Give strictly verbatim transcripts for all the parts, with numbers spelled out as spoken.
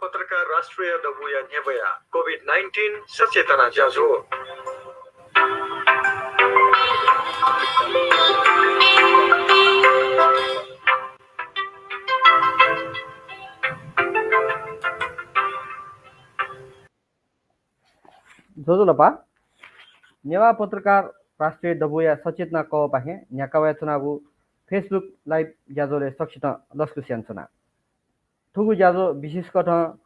पत्रकार राष्ट्रिय दबूया न्ह्यब्वया कोभिड नाइन्टिन सचेतना ज्याझ्वः। ज्वजलपा। नेवाः पत्रकार राष्ट्रिय दबूया सचेतना कवःपाखें न्ह्याका वयाच्वनागु Facebook live ज्याझ्वलय् सकसितं लसकुस यानाच्वना। थुगु ज्याझ्वः विशेषकथं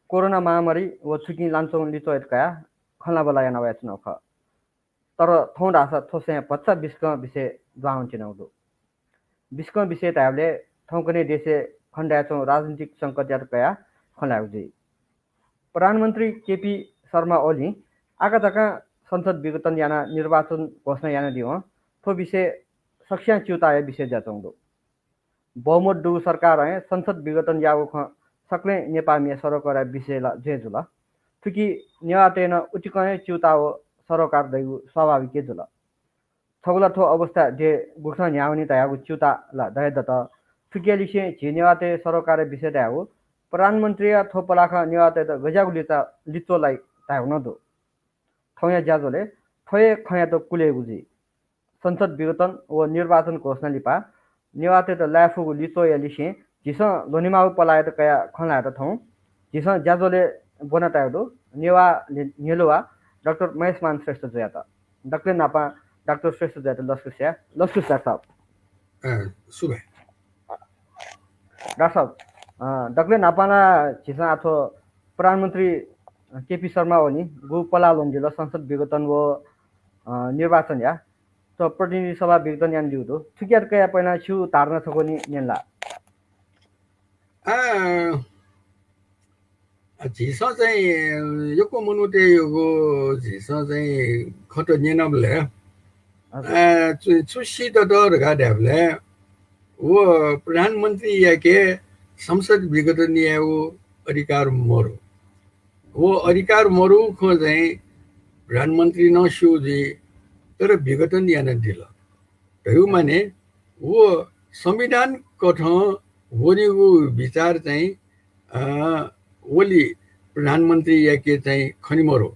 कोरोना महामारी व थुकिं लानाच्वंगु लिच्वःयात कयाः खँल्हाबल्हा याना वयाच्वनागु खः। तर थौं धाःसा थ्व स्वयां भचा बिस्कं विषय दुहां वनाच्वनागु दु। बिस्कं विषय धायेबलय् थौंकन्हय् देशय् खनेदयाच्वंगु राजनीतिक संकटयात कयाः खँ ल्हायेगु जुइ। प्रधानमन्त्री केपी शर्मा ओलीं आकाझाकां संसद विघटन यानाः निर्वाचन घोषणा यानादीवं थ्व विषय सकसियां च्यूताःया विषय जुयाच्वंगु दु। बहुमत दुगु सरकारं हे संसद विघटन याःगु खँ सकलें नेपाःमिया सरोकारया विषय ला जुया जुल। थुकी नेवाःतय् नं उतिकं हे च्यूताः व सरोकार दइगु स्वाभाविक हे जुल। छगू ला थ्व अवस्था देय् गुकथं न्ह्यावनी धयागु च्यूताः ला दये दत। थुकिया लिसें झी नेवाःतय् सरोकारया विषय धयागु प्रधानमन्त्रीया थ्व पलाखं नेवाःतय्त गज्याःगु लिच्वः, लिच्वः लाइ धयागु नं दु। थौंया ज्याझ्वलय् थ्व हे खँयात कुलेगु जुइ। संसद विघटन व निर्वाचन घोषणा लिपा नेवाःतय्त लाये फुगु लिच्वःया लिसें झीसं ल्ह्वनेमाःगु पलाःयात कयाः खँ ल्हायेत थौं झीसं ज्याझ्वलय् ब्वना तयागु दु नेवाः न्ह्य-, न्ह्यलुवाः डाक्टर महेशमान श्रेष्ठजुयात। दकलय् न्हापां डाक्टर श्रेष्ठजुयात लसकुस याये। लसकुस डाक्टर साहब। अँ, सुभाय्। डाक्टर साहब, अँ, दकलय् न्हापां ला झीसं आः थ्व प्रधानमन्त्री केपी शर्मा ओलीं गु पलाः ल्ह्वनादिल, संसद विघटन व, अँ, निर्वाचनया, थ्व प्रतिनिधि सभा विघटन यानादीगु दु। थुकियात कयाः पहिला छिगु धारणा छकः नि न्यने ला? आ, आ, झीसं चाहिँ यक्व मनूतय्‌गु झीसं चाहिँ खँ त न्यनाबलय्, हजुर। आ, छु, छु सीदत धकाः धायेबलय् व प्रधानमन्त्रीयाके संसद विघटन यायेगु अधिकार मरु। व अधिकार मरुगु खँ चाहिँ प्रधानमन्त्रीं नं स्यू जुइ, तर विघटन यानादिल। धयु माने व संविधान कथं वनेगु विचार चाहिँ, अ, ओली प्रधानमन्त्रीयाके चाहिँ खने मरु।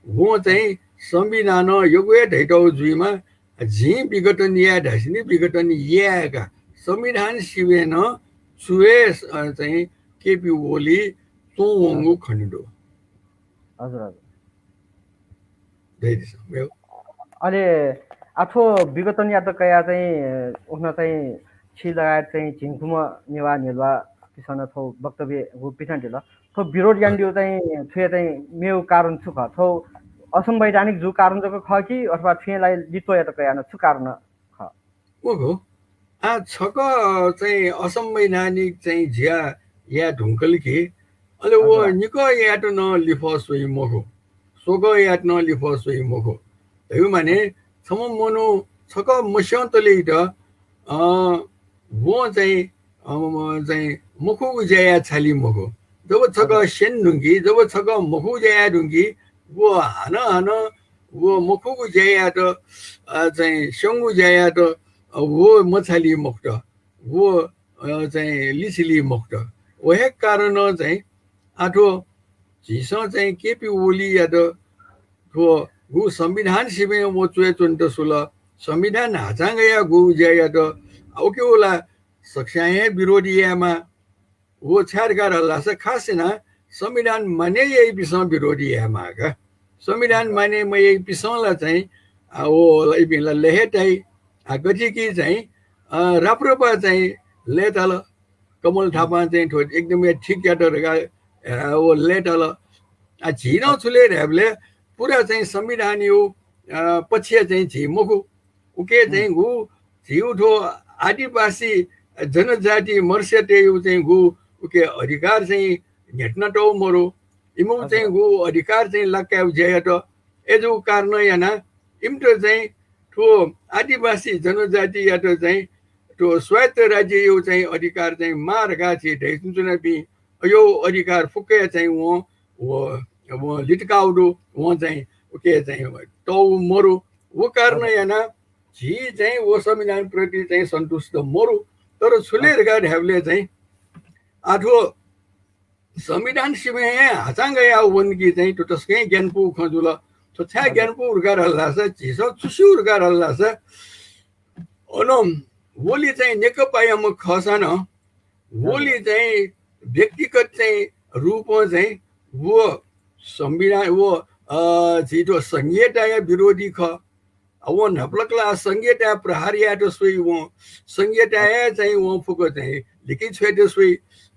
वं चाहिँ संविधानं यक्व हे धयातःगु जुइमा, जिं विघटन याये धाःसा नि विघटन याये का। संविधान सिबें नं छु हे, अ, चाहिँ केपी ओली च्वंवंगु खने दु। हजुर, हजुर। धयादिसँ, मेगु। अले आः थ्व विघटनयात कयाः चाहिँ, उखुन्हु चाहिँ छि लगायत चाहिँ झिंखुम्ह नेवाः न्ह्यलुवाःपिन्सं नं थ्व वक्तव्य गु पिथानादिल। थ्व विरोध यानादिउ चाहिँ थुया चाहिँ मेगु कारण छु खः? थ्व असंवैधानिक जूगु कारण जक खः कि अथवा थुया लागि लिच्वःयात कयाः नं छु कारण खः? मखु। आः छकः चाहिँ असंवैधानिक चाहिँ ज्या याये धुंकल कि, अले व हजुर। निकः यायेत नं लिफः स्वइ मखु, स्वगः यायेत नं लिफः स्वइ मखु। धयु माने छम्ह मनू छकः मस्यंतले इत, अ, वं चाहिँ, अ, म-, चाहिँ मखुगु ज्या याये छाली मखु। जब छकः हजुर। स्यने धुंकी, जब छकः मखुगु ज्या याये धुंकी, व हानं हानं व मखुगु ज्या यायेत, अ, चाहिँ स्यंगु ज्या यायेत, अ, व मछाली मखुत, व, अ, चाहिँ लिछिली मखुत। व हे कारणं चाहिँ आः थ्व झीसं चाहिँ केपी ओलीयात थ्व गु संविधान सिबें व च्वय् च्वनेत स्वल, संविधान हाचां गयाः गु ज्या यात, आ, उके व ला सकस्यां हे विरोध यायेमाः। व छाय् धकाः धाःसा खास यानाः संविधान मानय् याइपिन्सं विरोध यायेमाः का। संविधान मानय् मयाइपिन्सं ला चाहिँ, आ, व ला इपिं ला लय् हे ताइ। आ, गथे कि चाहिँ, अ, राप्रपा चाहिँ लय्ताल। कमल थापां चाहिँ थ्व एकदम हे ठीक यात धकाः, अ, व लय्ताल। आ, झी नं छु लय् धायेबलय् पुरा चाहिँ संविधानयु, अ, पक्षय् चाहिँ झी मखु। उके चाहिँ गु झीउ थ्व आदिवासी जनजाति मर्स्यातय्‌यु चाहिँ गु उके अधिकार चाहिँ न्ह्यथनातउ मरु। इमिउ चाहिँ गु अधिकार चाहिँ लाकायु ज्या यात। अय्‌जूगु कारणं यानाः इमित चाहिँ थ्व आदिवासी जनजातियात चाहिँ थ्व स्वायत्त राज्ययु चाहिँ अधिकार चाहिँ माः धकाः झी धयाच्वनापिं अय्‌यु अधिकार फुक्कया चाहिँ वं, व, वं लितकाउ दु, वं चाहिँ उके चाहिँ तउ मरु। व कारणं यानाः झी चाहिँ व संविधानप्रति चाहिँ सन्तुष्ट मरु। तर छु लय् धकाः धायेबलय् चाहिँ आः थ्व संविधान सिबें हाचां गया वन कि चाहिँ थ्व तसकं ज्ञानपू खँ जुल। थ्व छाय् ज्ञानपू धकाः धाल धाःसा, झीसं छु स्यू धकाः धाल धाःसा, अन ओली चाहिँ नेकपायाम्ह खःसां नं ओली चाहिँ व्यक्तिगत चाहिँ रूपं चाहिँ व संविधान, व, अ, झी थ्व संघीयताया विरोधी खः। अ, वं न्हापालाक ला संघीयताया प्रहार यायेत स्वइ, वं संघीयताया चाहिँ वं फुक्क चाहिँ लिकि छ्वयेत स्वइ।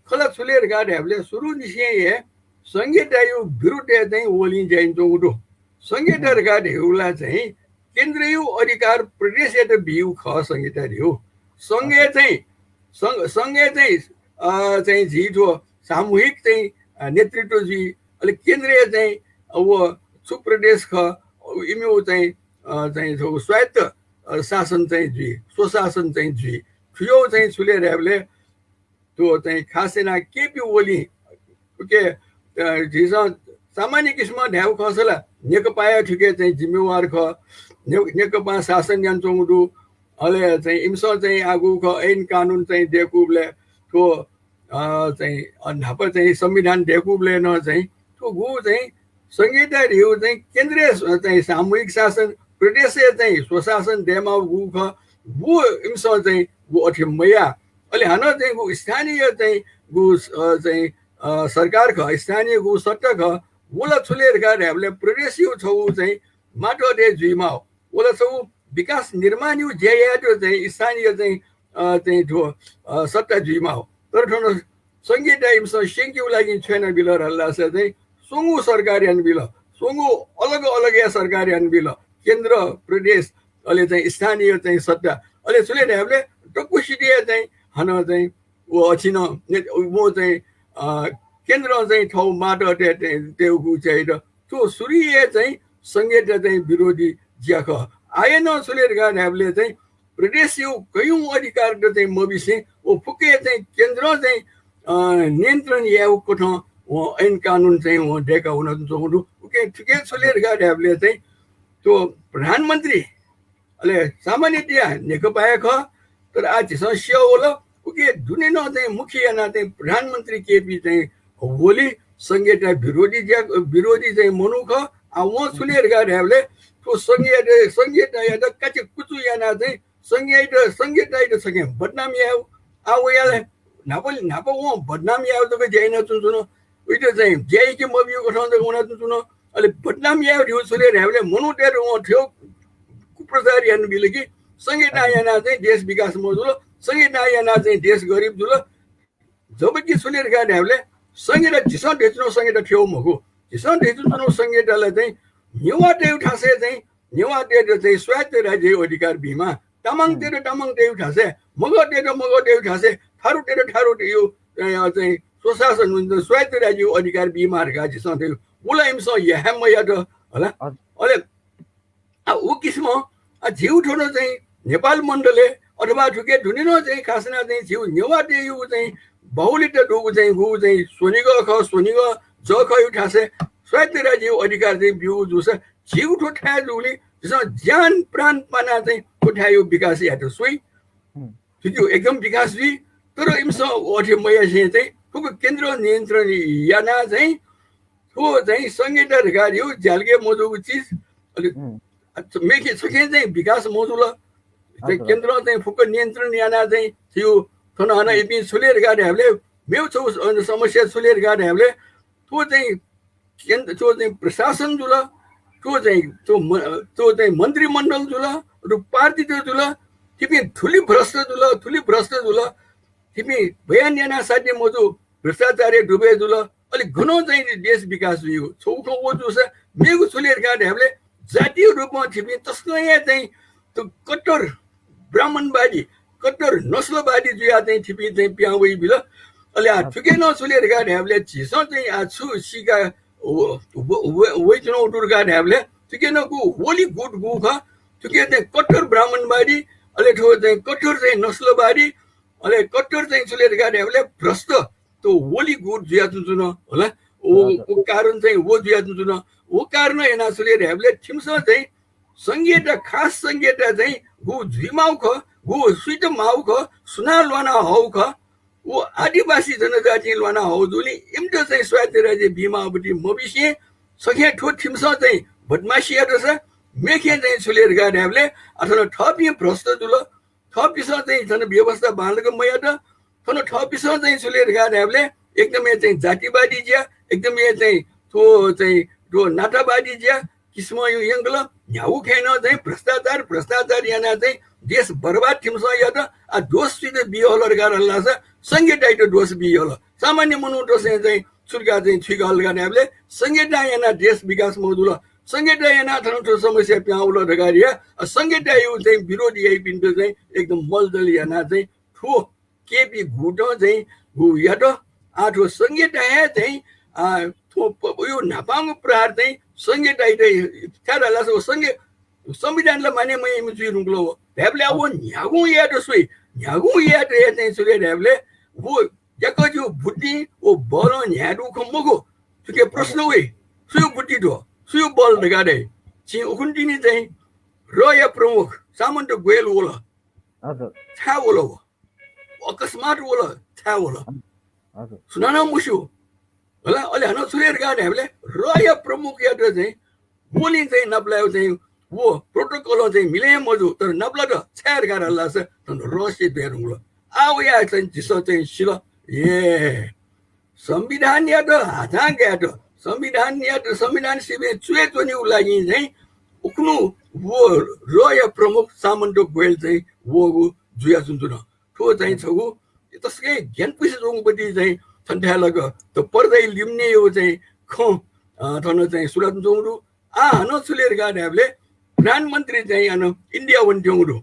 खला छु ले धकाः धायेबलय् सुरुंनिसें हे संघीयताया विरुद्धय् चाहिँ ओलिं ज्या यानाच्वंगु दु। संघीयता धकाः धायेबलय् चाहिँ केन्द्रया अधिकार प्रदेशयात बीगु खः संघीयता धइगु। संघय् चाहिँ, संघ, संघय् चाहिँ, अ, चाहिँ झी थ्व सामूहिक चाहिँ, अ, नेतृत्व जुइ। अले केन्द्रय् चाहिँ, अ, व छु प्रदेश खः, इमिगु चाहिँ, अ, चाहिँ थ्व स्वायत्त, अ, शासन चाहिँ जुइ, स्वशासन चाहिँ जुइ। थुयो चाहिँ छु ले धायेबलय् थ्व चाहिँ खास यानाः केपी ओली, उके, अ, झीसं सामान्य किसिमं धायेगु खःसा ला नेकपाया थुके चाहिँ जिम्मेवार खः। ने-, नेकपां शासन यानाच्वंगु दु। अले चाहिँ इमिसं चाहिँ आःगु खः, ऐन कानुन चाहिँ दय्कूबलय् थ्व, अ, चाहिँ, अ, न्हापा चाहिँ संविधान दय्कूबलय् नं चाहिँ थ्व गु चाहिँ संघीयता धइगु चाहिँ केन्द्रय् स-, चाहिँ सामूहिक शासन, प्रदेशय् चाहिँ स्वशासन दयेमाःगु खः, व इमिसं चाहिँ व अथे मयाः। अले हानं चाहिँ गु स्थानीय चाहिँ गु, अ, चाहिँ, अ, सरकार खः, स्थानीय गु सत्ता खः, व ला छु ले धकाः धायेबलय् प्रदेशया छगू चाहिँ मातहतय् जुइमाः। व ला छगू विकास निर्माणया ज्या यायेत चाहिँ स्थानीय चाहिँ, अ, चाहिँ थ्व, अ, सत्ता जुइमाः। तर थन संघीयता इमिसं स्यंकेगु लागि छु यानाबिल धाःसा चाहिँ स्वंगू सरकार यानाबिल, स्वंगू अलग अलगया सरकार यानाबिल, केन्द्र, प्रदेश, अले चाहिँ स्थानीय चाहिँ सत्ता। अले छु ले धायेबलय् दक्वसितय् चाहिँ हानं चाहिँ व अथे नं ने-, व चाहिँ, अ, केन्द्रं चाहिँ थःगु मातहतय् तयेगु चाहिँ त थ्व सुरुइ हे चाहिँ संघीयता चाहिँ विरोधी ज्या खः। आः नं छु ले धकाः धायेबलय् चाहिँ प्रदेशया कयौं अधिकारत चाहिँ मबिसें व फुक्कया चाहिँ केन्द्रं चाहिँ, अ, नियन्त्रण यायेगु कथं वं ऐन कानुन चाहिँ वं दय्का वनाच्वंगु दु। उके थुके छु ले धकाः धायेबलय् चाहिँ थ्व प्रधानमन्त्री अले सामान्यतया नेकपाया खः, तर आः झीसं स्यू वल, उके दुने नं चाहिँ मुख्य यानाः चाहिँ प्रधानमन्त्री केपी चाहिँ ओली संघीयता विरोधी ज्या, विरोधी चाहिँ मनू खः। आः वं छु ले धकाः धायेबलय् थ्व संघीयता, संघीयतायात काचेकुचु यानाः चाहिँ संघीयता, संघीयतायात छकः बदनाम यायेगु। आः वयाः ला न्हापा, न्हापा वं बदनाम यायेगु जक ज्या यानाच्वंच्वन। वइत चाहिँ ज्या याके मबिउ कथं जक वनाच्वंच्वन। अले बदनाम यायेगु धइगु छु ले धायेबलय् मनूतय्त वं थ्व कुप्रचार यानाबिल कि संघीयता यानाः चाहिँ देश विकास मजुल, संघीयता यानाः चाहिँ देश गरिब जुल। जबकि छु ले धकाः धायेबलय् संघीयता झीसं धयाच्वनागु संघीयता थ्व मखु। झीसं धयाच्वनागु संघीयता ला चाहिँ नेवाःतय्गु थासय् चाहिँ नेवाःतय्त चाहिँ स्वायत्त राज्यया अधिकार बीमाः, तामाङतय्त तामाङतय्गु थासय्, मगरतय्त मगरतय्गु थासय्, थारुतय्त थारुतय्गु, अ, चाहिँ स्वशासन, स्वायत्त राज्यया अधिकार बीमाः धकाः झीसं धयागु। व ला इमिसं याये हे मयात, होला। हजुर। अले, आ, व किसिमं, आ, झीगु थन चाहिँ नेपाल मण्डलय् अथवा थुके दुने नं चाहिँ खास यानाः चाहिँ झीगु नेवाःतय्गु चाहिँ बाहुल्यता दुगु चाहिँ गु चाहिँ स्वनिगः खः, स्वनिगः जःखःया थासय् स्वायत्त राज्यया अधिकार चाहिँ ब्यूगु जूसा झीगु थ्व थाय् जूगुलिं झीसं ज्यान प्राण पानाः चाहिँ थ्व थाय्या विकास यायेत स्वइ। हम्म। थुकिया एकदम विकास जुइ, तर इमिसं अथे मयासें चाहिँ थुगु केन्द्र नियन्त्रण यानाः चाहिँ थ्व चाहिँ संघीयता धकाः धइगु ज्यालगय् मजूगु चिज, अले हम्म। मेखे छखें चाहिँ विकास मजुल। हजुर। केन्द्रं चाहिँ फुक्क नियन्त्रण यानाः चाहिँ थ्व थन हानं हम्म। इपिं छु ले धकाः धायेबलय् मेगु छगू स-, समस्या छु ले धकाः धायेबलय् थ्व चाहिँ केन्द्र, थ्व चाहिँ प्रशासन जुल, थ्व चाहिँ, थ्व म-, थ्व चाहिँ मन्त्रीमण्डल जुल, थ्व पार्टीत जुल, थिपिं थुलि भ्रष्ट जुल, थुलि भ्रष्ट जुल, थिपिं बयान यानाः साध्य मजू, भ्रष्टाचारय् डुबय् जुल, अले गनं चाहिँ देश विकास जुइगु। छगू खँ व जूसा मेगु छु ले धकाः धायेबलय् जातीय रूपं थिपिं तसकं हे चाहिँ त-, कट्टर ब्राह्मणवादी, कट्टर नस्लवादी जुयाः चाहिँ थिपिं चाहिँ पिहां वइबिल। अले आः हजुर। थुके नं छु ले धकाः धायेबलय् झीसं चाहिँ आः छु सीका व-, व-, व-, वइच्वनागु दु धकाः धायेबलय् थुके नं गु ओली गुट गु खः, थुके चाहिँ कट्टर ब्राह्मणवादी, अले थ्व चाहिँ कट्टर चाहिँ नस्लवादी, अले कट्टर चाहिँ छु ले धकाः धायेबलय् भ्रष्ट त ओली गुट जुयाच्वंच्वन, होला। व, हजुर। व कारण चाहिँ व जुयाच्वंच्वन। व कारण यानाः छु ले धायेबलय् थिमिसं चाहिँ संघीयता, खास संघीयता चाहिँ गु जुइमाःगु खः, गु सुइत माःगु खः, सुनां ल्वाना हःगु खः, व आदिवासी जनजातिं ल्वाना हःगु जूलिं इमित चाहिँ स्वायत्त राज्य बीमाःगु पति मबिसें सखें थ्व थिमिसं चाहिँ बदमासी यात सा, मेखें चाहिँ छु ले धकाः धायेबलय् आ थन थःपिं भ्रष्ट जुल, थःपिसं चाहिँ थन व्यवस्था बांलाक मयात, थन थःपिसं चाहिँ छु ले धकाः धायेबलय् एकदमै चाहिँ जातिवादी ज्या, एकदमै चाहिँ थ्व चाहिँ थ्व नातावादी ज्या किसिमं यंकल। न्ह्यागु खँय् नं चाहिँ भ्रष्टाचार, भ्रष्टाचार यानाः चाहिँ देश बर्बाद थिमिसं यात। आ दोष सुइत बियो हल धकाः धाल धाःसा संघीयतायात दोष बियो हल। सामान्य मनूतय्सं चाहिँ छु धकाः चाहिँ छुइका हल धकाः धायेबलय् संघीयता यानाः देश विकास मजुल, संघीयता यानाः थन थ्व समस्या पिहां वल धकाः धाया। आ संघीयतायागु चाहिँ विरोध याइपिन्त चाहिँ एकदम मलजल यानाः चाहिँ थ्व केपी गुटं चाहिँ गु यात। आ थ्व संघीयता हे चाहिँ आ थ्व प-, यो न्हापांगु प्रहार चाहिँ संघीयतायात, छाय् धाःसा व संघीय संविधानला माने मयाइम्ह जुइ धुंकल व। धायेबलय् व न्ह्यागुं यायेत स्वइ, न्ह्यागुं यायेत हे चाहिँ छु ले धायेबलय् व याकःजिगु बुद्धि व बलं न्ह्याये दुगु खँ मखु। थुके प्रश्न वइ, सुया बुद्धि दु, सुया बल धकाः धाइ। छिं उखुन्हु तिनि चाहिँ रया प्रमुख सामन्त गोयल वल। हजुर। छाय् वल व? अकस्मात वल, छाय् वल? हजुर। सुनानं मस्यू। होला, अले हानं छु ले धकाः धायेबलय् रया प्रमुखयात चाहिँ वलिं चाहिँ नापलायेगु चाहिँ व protocol चाहिँ मिले हे मजू, तर नापलात। छाय् धकाः धाःसा थन रहस्य दये धुंकल। आ वया चाहिँ झीसं चाहिँ सिल। ए, संविधानयात हाथां गायेत, संविधानयात, संविधान सिबें च्वय् च्वनेगु लागि चाहिँ उखुन्हु व रया प्रमुख सामन्त गोयल चाहिँ वःगु जुयाच्वंच्वन। थ्व चाहिँ छगू तसकं ग्यानापुसे च्वंगु पति चाहिँ थन थाय् लाक त पर्दाइ लिमनेयागु चाहिँ खँ, अ, थन चाहिँ सुनाच्वंगु दु। आ, हानं छु ले धकाः धायेबलय् प्रधानमन्त्री चाहिँ हानं इन्डिया वनेत्यंगु दु।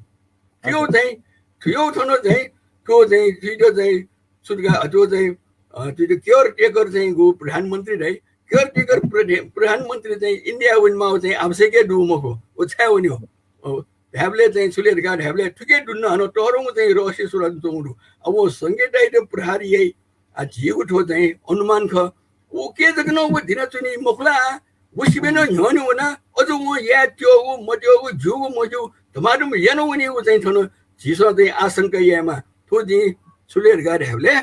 थ्व चाहिँ, थ्व थन चाहिँ, थ्व चाहिँ, थ्व चाहिँ, छु धकाः, थ्व चाहिँ, अ, थ्व caretaker चाहिँ गु प्रधानमन्त्री धाइ। Caretaker प्रधे-, प्रधानमन्त्री चाहिँ इन्डिया वनेमाःगु चाहिँ आवश्यक हे दु मखु। व छाय् वनेगु? अ, धायेबलय् चाहिँ छु ले धकाः धायेबलय् थुके दुने हानं तःधंगु चाहिँ रहस्य सुनाच्वंगु दु। आ, व संघीयतायात प्रहार याइ, आ, झीगु थ्व चाहिँ अनुमान खः। उके जक नं व दिनाच्वनी मखु ला? व सिबें नं न्ह्यःने वनाः अझ वं याये त्यःगु, मत्यःगु, ज्यूगु, मज्यूगु धमाधम याना वनीगु चाहिँ थन झीसं चाहिँ आशंका यायेमाः। थ्व जिं छु ले धकाः धायेबलय्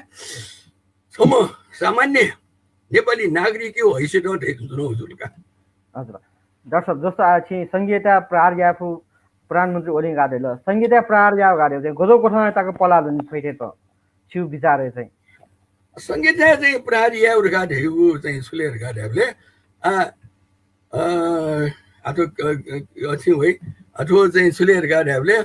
छम्ह सामान्य नेपाली नागरिकया हैसियतं धयाच्वनागु जुल का। हजुर। डाक्टर साहब, जस्तो आ, छिं संघीयता प्रहार याये फु, प्रधानमन्त्री ओलीं धकाः धाल। संघीयता प्रहार याये धकाः धाल चाहिँ गज्याःगु कथं तक पलाः जुइ फइ थें च्वं, छिगु विचारय् चाहिँ? संघीयता चाहिँ प्रहार याये धकाः धाइगु चाहिँ छु ले धकाः धायेबलय्, आ, अ, आ थ्व, अ, अ, अथे वइ, आ थ्व चाहिँ छु ले धकाः धायेबलय्,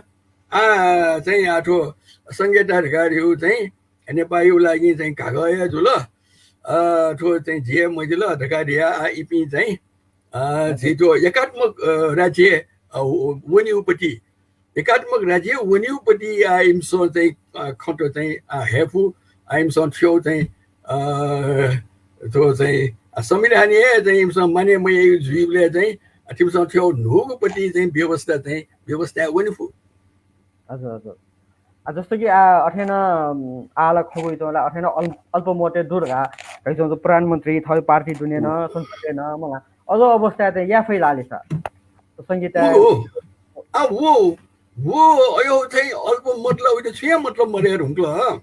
आ, चाहिँ आ थ्व संघीयता धकाः धाइगु चाहिँ नेपाःयागु लागि चाहिँ घाघः हे जुल। अ, थ्व चाहिँ जिं हे मजिल धकाः धया, आ, इपिं चाहिँ, अ, हजुर। झी थ्व एकात्मक, अ, राज्य, अ, व-, वनीगु पति, एकात्मक राज्य वनीगु पति, आ, इमिसं चाहिँ, अ, खँत चाहिँ, आ, हये फु, आ, इमिसं थ्व चाहिँ, अ, थ्व चाहिँ, आ, संविधानय् चाहिँ इमिसं माने मयाइगु जुइबलय् चाहिँ, आ, थिमिसं थ्व न्हूगु पति चाहिँ व्यवस्था चाहिँ, व्यवस्था वने फु। हजुर, हजुर। आ, जस्तो कि, आ, अथे नं, उम्, आः ला खँ वइच्वं ला, अथे नं अल्प-, अल्पमतय् दु धकाः धइच्वंगु प्रधानमन्त्री, थःगु पार्टी दुने नं, संसदय् नं, मला। अज्याःगु अवस्थाय् त याये फइ ला अले सा? संघीयता व, आ, व, व, अयो चाहिँ अल्पमत ला, उइत छुं हे मतलब मदये धुंकल।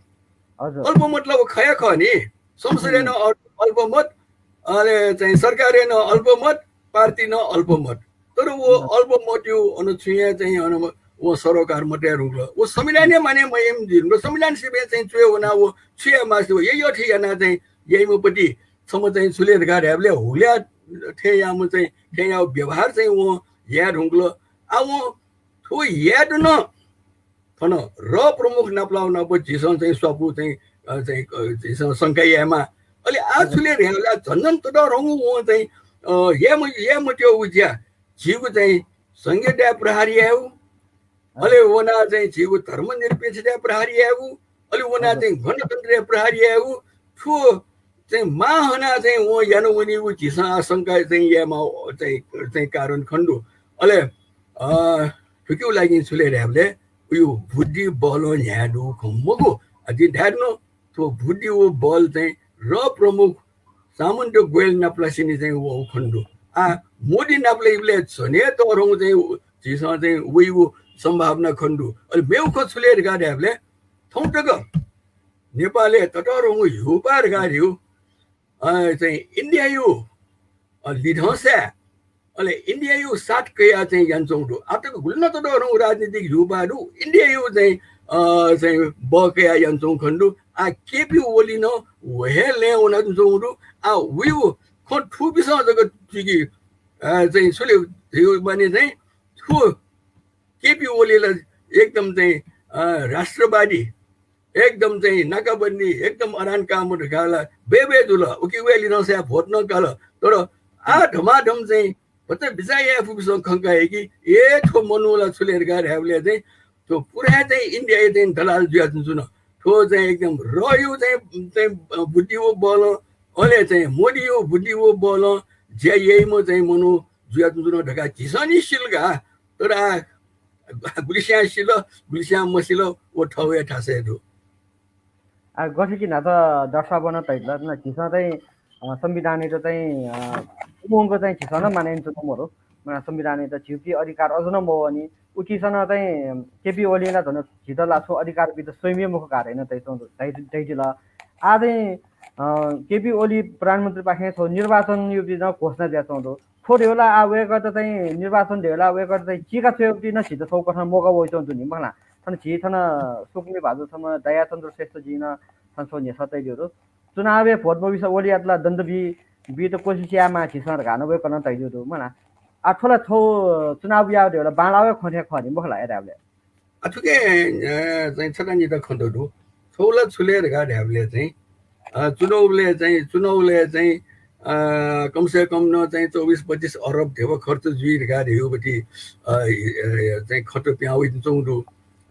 हजुर। अल्पमत ला व खया खः नि। संसदय् नं अल-, अल्पमत, अले चाहिँ सरकारय् नं अल्पमत, पार्टी नं अल्पमत। तर व अल्पमतयागु अन छुं हे चाहिँ अन व सरोकार मतये धुंकल। व संविधानय् माने मयाइम्ह जुइ धुंकल। संविधान सिबें चाहिँ च्वय् वनाः व छु याये मास्ति व यःथें यानाः चाहिँ याइम्ह पति छम्ह चाहिँ छु ले धकाः धायेबलय् हुल्या थें याःम्ह चाहिँ थें याःगु व्यवहार चाहिँ वं याये धुंकल। आ वं थ्व यायेत नं थन र प्रमुख नापलाःगु नाप झीसं चाहिँ स्वापू चाहिँ, अ, चाहिँ, अ, झीसं शंका यायेमाः। अले आ छु ले धकाः धायेबलय् झन झन ततःधंगु वं चाहिँ, अ, याये म-, याये मत्यःगु ज्या झीगु चाहिँ संघीयताय् प्रहार यायेगु, अले वनाः चाहिँ झीगु धर्मनिरपेक्षताय् प्रहार यायेगु, अले वनाः चाहिँ गणतन्त्रय् प्रहार यायेगु, थ्व चाहिँ माः हनाः चाहिँ वं याना वनीगु झीसं आशंका चाहिँ यायेमाः चाहिँ, चाहिँ कारण खने दु। अले, अ, थुकिया लागि छु ले धायेबलय् उयो बुद्धि बलं न्ह्याये दुगु खँ मखु। आ, जिं धाये धुन, थ्व बुद्धि व बल चाहिँ र प्रमुख सामन्त गोयल नापलासेंलि चाहिँ वःगु खने दु। आ, मोदी नापलाइबलय् झन हे तःधंगु चाहिँ उ-, झीसं चाहिँ वइगु सम्भावना खने दु। अले मेगु खँ छु ले धकाः धायेबलय् थौं तक नेपालय् ततःधंगु ह्यूपाः धकाः धइगु, अ, चाहिँ इन्डियायु, अ, लिधंसाय्, अले इन्डियायु साथ कयाः चाहिँ यानाच्वंगु दु। आः तक गुलि नं ततःधंगु राजनीतिक ह्यूपाः दु, इन्डियायु चाहिँ, अ, चाहिँ बः कयाः यानाच्वंगु खने दु। आः केपी ओली नं व हे लँय् वनाच्वंगु दु। आः वइगु खँ थुपिसं जक थुइकी, अ, चाहिँ छु ले धइगु माने चाहिँ थ्व केपी ओली ला एकदम चाहिँ, अ, राष्ट्रवादी, एकदम चाहिँ नाकाबन्दी, एकदम अरान कामु धकाः ला बय्‌बय् जुल। उकी वया लिधंसाय् भोट नं काल। तर आः धमाधम चाहिँ भचा बिचाः याये फुपिसं खंका हे कि, ए, थ्व मनू ला छु ले धकाः धायेबलय् चाहिँ थ्व पुरा चाहिँ इन्डियाया चाहिँ दलाल जुयाच्वंच्वन। थ्व चाहिँ एकदम रयु चाहिँ, चाहिँ बुद्धि व बलं, अले चाहिँ मोदीयु बुद्धि व बलं ज्या याइम्ह चाहिँ मनू जुयाच्वंच्वन धकाः झीसं नि सिल का। तर आः गुलिस्यां सिल, गुलिस्यां मसिल, व थःगु थासय् दु। आ, गथे कि न्हाचः डाक्टर साहबं नं धयादिल, न, झीसं चाहिँ, अ, संविधानयात चाहिँ, अ, उमंक चाहिँ झीसं नं मानय् यानाच्वनागु मदु। न, संविधानयात झीगु अधिकार अझ नं मवःनि। उकिसं नं चाहिँ केपी ओलीं ला झन झीत ला छुं अधिकार बीत स्वइम्ह हे मखु का धयाः नं धयाच्वं-, धया-, धयादिल। आः चाहिँ, अ, केपी ओली प्रधानमन्त्रीपाखें छगू निर्वाचनयागु नं घोषणा जुयाच्वंगु दु। थ्व धइगु ला आः वय्‌कःयात चाहिँ निर्वाचन धइगु ला वय्‌कःयात चाहिँ चीका छ्वयेगु नं झीत छगू कथं मौका वयाच्वंगु दु नि, मखु ला। थन झी थन सुकुमि भाजु छम्ह दयाचन्द्र श्रेष्ठजीं नं थन छगू न्ह्यसः तयादियागु दु। चुनावय् भोट मबिसें ओलीयात ला दण्ड बी, बीत कोसिस यायेमाः झीसं धकाः नं वय्‌कलं धयादियागु दु, मखु ला। आः थ्व ला छगू चुनाव याःगु धइगु ला बांलाःगु खँ थें खः नि, मखु ला, धायेबलय्। अ, थुके, अ, चाहिँ छता निता खँ दु। छगू ला छु ले धकाः धायेबलय् चाहिँ, अ, चुनावलय् चाहिँ, चुनावलय् चाहिँ, अ, कम से कम नं चाहिँ चौबिस पच्चिस अरब ध्यबा खर्च जुइ धकाः धइगु बति, अ, अ, चाहिँ खँ पिहां वइच्वंगु दु।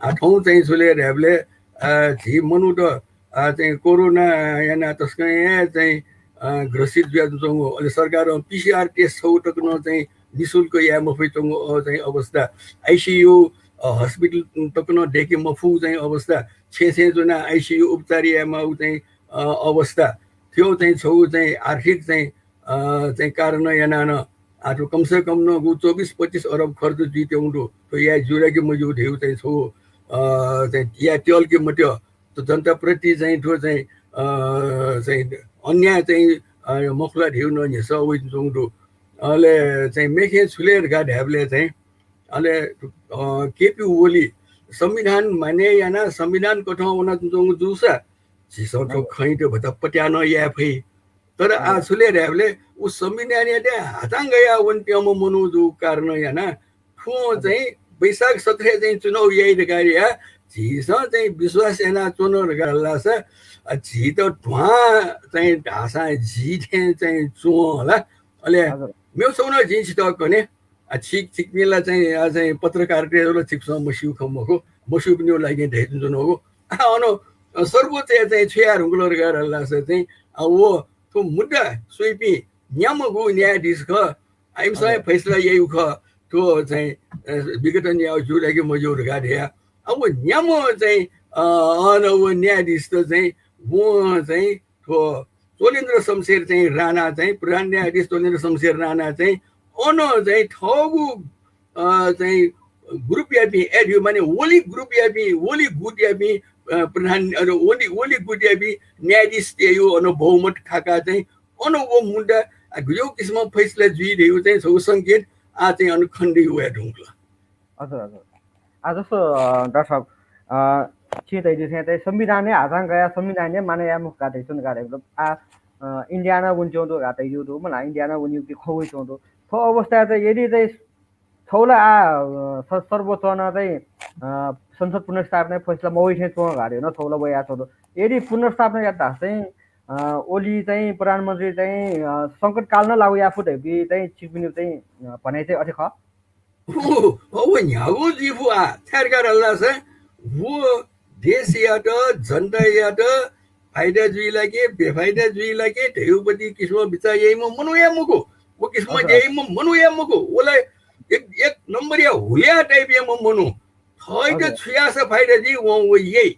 आः थौं चाहिँ छु ले धायेबलय्, अ, झी मनूत, अ, चाहिँ कोरोना यानाः तसकं हे चाहिँ, अ, ग्रसित जुयाच्वंगु, अले सरकारं PCR test छगू तक नं चाहिँ निशुल्क याये मफयाच्वंगु, अ, चाहिँ अवस्था, ICU, अ, hospital तक नं दय्‌के मफुगु चाहिँ अवस्था, छेँय् छेँय् च्वनाः ICU उपचार यायेमाःगु चाहिँ, अ, अवस्था, थ्व चाहिँ छगू चाहिँ आर्थिक चाहिँ, अ, चाहिँ कारणं यानाः नं आः थ्व कम से कम नं गु चौबिस पच्चिस अरब खर्च जुइत्यंगु दु। थ्व याये ज्यू ला कि मज्यू धइगु चाहिँ छगू, अ, चाहिँ याये त्यः ला कि मत्यः, थ्व जनताप्रति चाहिँ थ्व चाहिँ, अ, चाहिँ अन्याय चाहिँ, अ, मखु ला धइगु नं न्ह्यसः वइच्वंगु दु। अले चाहिँ मेखे छु ले धकाः धायेबलय् चाहिँ, अले, अ, केपी ओली संविधान मान्य यानाः संविधान कथं वनाच्वंगु जूसा झीसं थ्व खँयात भचा पत्याः नं याये फइ। तर आः छु ले धायेबलय् उ संविधानयात हाचां गयाः वनेत्यंम्ह मनू जूगु कारणं यानाः थ्वं चाहिँ वैशाख सत्रय् चाहिँ चुनाव याइ धकाः धयाः झीसं चाहिँ विश्वास यानाच्वन धकाः धाःसा, अ, झीत ध्वां चाहिँ धाःसां झी थें चाहिँ च्वं ला। अले हजुर। मेगु छगू नं जिं छितः कने, अ, छिक-, छिकपिं ला चाहिँ, अ, चाहिँ पत्रकारिता ला छिकपिन्सं मस्यू खँ मखु, मस्यूपिनिगु लागि धयाच्वनागु। आः अन, अ, सर्वोच्चय् चाहिँ छु याये धुंकल धकाः धाःसा चाहिँ, अ, व थ्व मुद्दा स्वइपिं न्याम्हगु न्यायाधीश खः। आ, इमिसं हे हजुर। फैसला याइगु खः। थ्व चाहिँ, अ, विघटन याःगु ज्यू ला कि मज्यू धकाः धयाः। अब व न्याम्ह चाहिँ, अ, अन व न्यायाधीशत चाहिँ वं चाहिँ थ्व चोलेन्द्र शमशेर चाहिँ राणा चाहिँ, प्रधान न्यायाधीश चोलेन्द्र शमशेर राणा चाहिँ अन चाहिँ थःगु, अ, चाहिँ group यापिं, ए, धइगु माने ओली group यापिं, ओली गुट यापिं, अ, प्रधान, अ, ओली, ओली गुट यापिं न्यायाधीशतय्‌गु अन बहुमत थाकाः चाहिँ अन व मुद्दा, अ, गुज्यागु किसिमं फैसला जुइ धइगु चाहिँ छगू संकेत आः चाहिँ अन खनेदइ वये धुंकल। हजुर, हजुर। आः जस्तो, अ, डाक्टर साहब, अ, छिं धयादी थें चाहिँ संविधानय् हाचां गयाः संविधानय् मानय् याये मखु धकाः धयाच्वन का धयागु, आः, अ, इन्डियां वनेत्यंगु दु धकाः धयागु दु, मखु ला, इन्डियां वनेगु कि खँ वइत्यंगु दु। थ्व अवस्थाय् चाहिँ यदि चाहिँ थ्व ला आः, अ, स-, सर्वोच्चं चाहिँ, अ, संसद पुनर्स्थापनाया फैसला मवइ थें च्वं धकाः धयागु नं थ्व ला वयाच्वंगु दु। यदि पुनर्स्थापना यात धाःसा चाहिँ, अ, ओली चाहिँ प्रधानमन्त्री चाहिँ, अ, संकटकाल नं लागू याये फु धइगु चाहिँ छिकपिनिगु चाहिँ, अ, भनाइ चाहिँ अथे खः। उ, उ न्ह्यागु जुइ फु आः, छाय् धकाः धाःसा व देशयात, जनतायात फाइदा जुइ ला कि बेफाइदा जुइ ला कि धइगु पति किसिमं बिचाः याइम्ह मनू हे मखु। व किसिमं हजुर। याइम्ह मनू हे मखु। व ला एक, एक नम्बरया हुलिया type याम्ह मनू। थःत हजुर। छु याःसा फाइदा जुइ वं व याइ।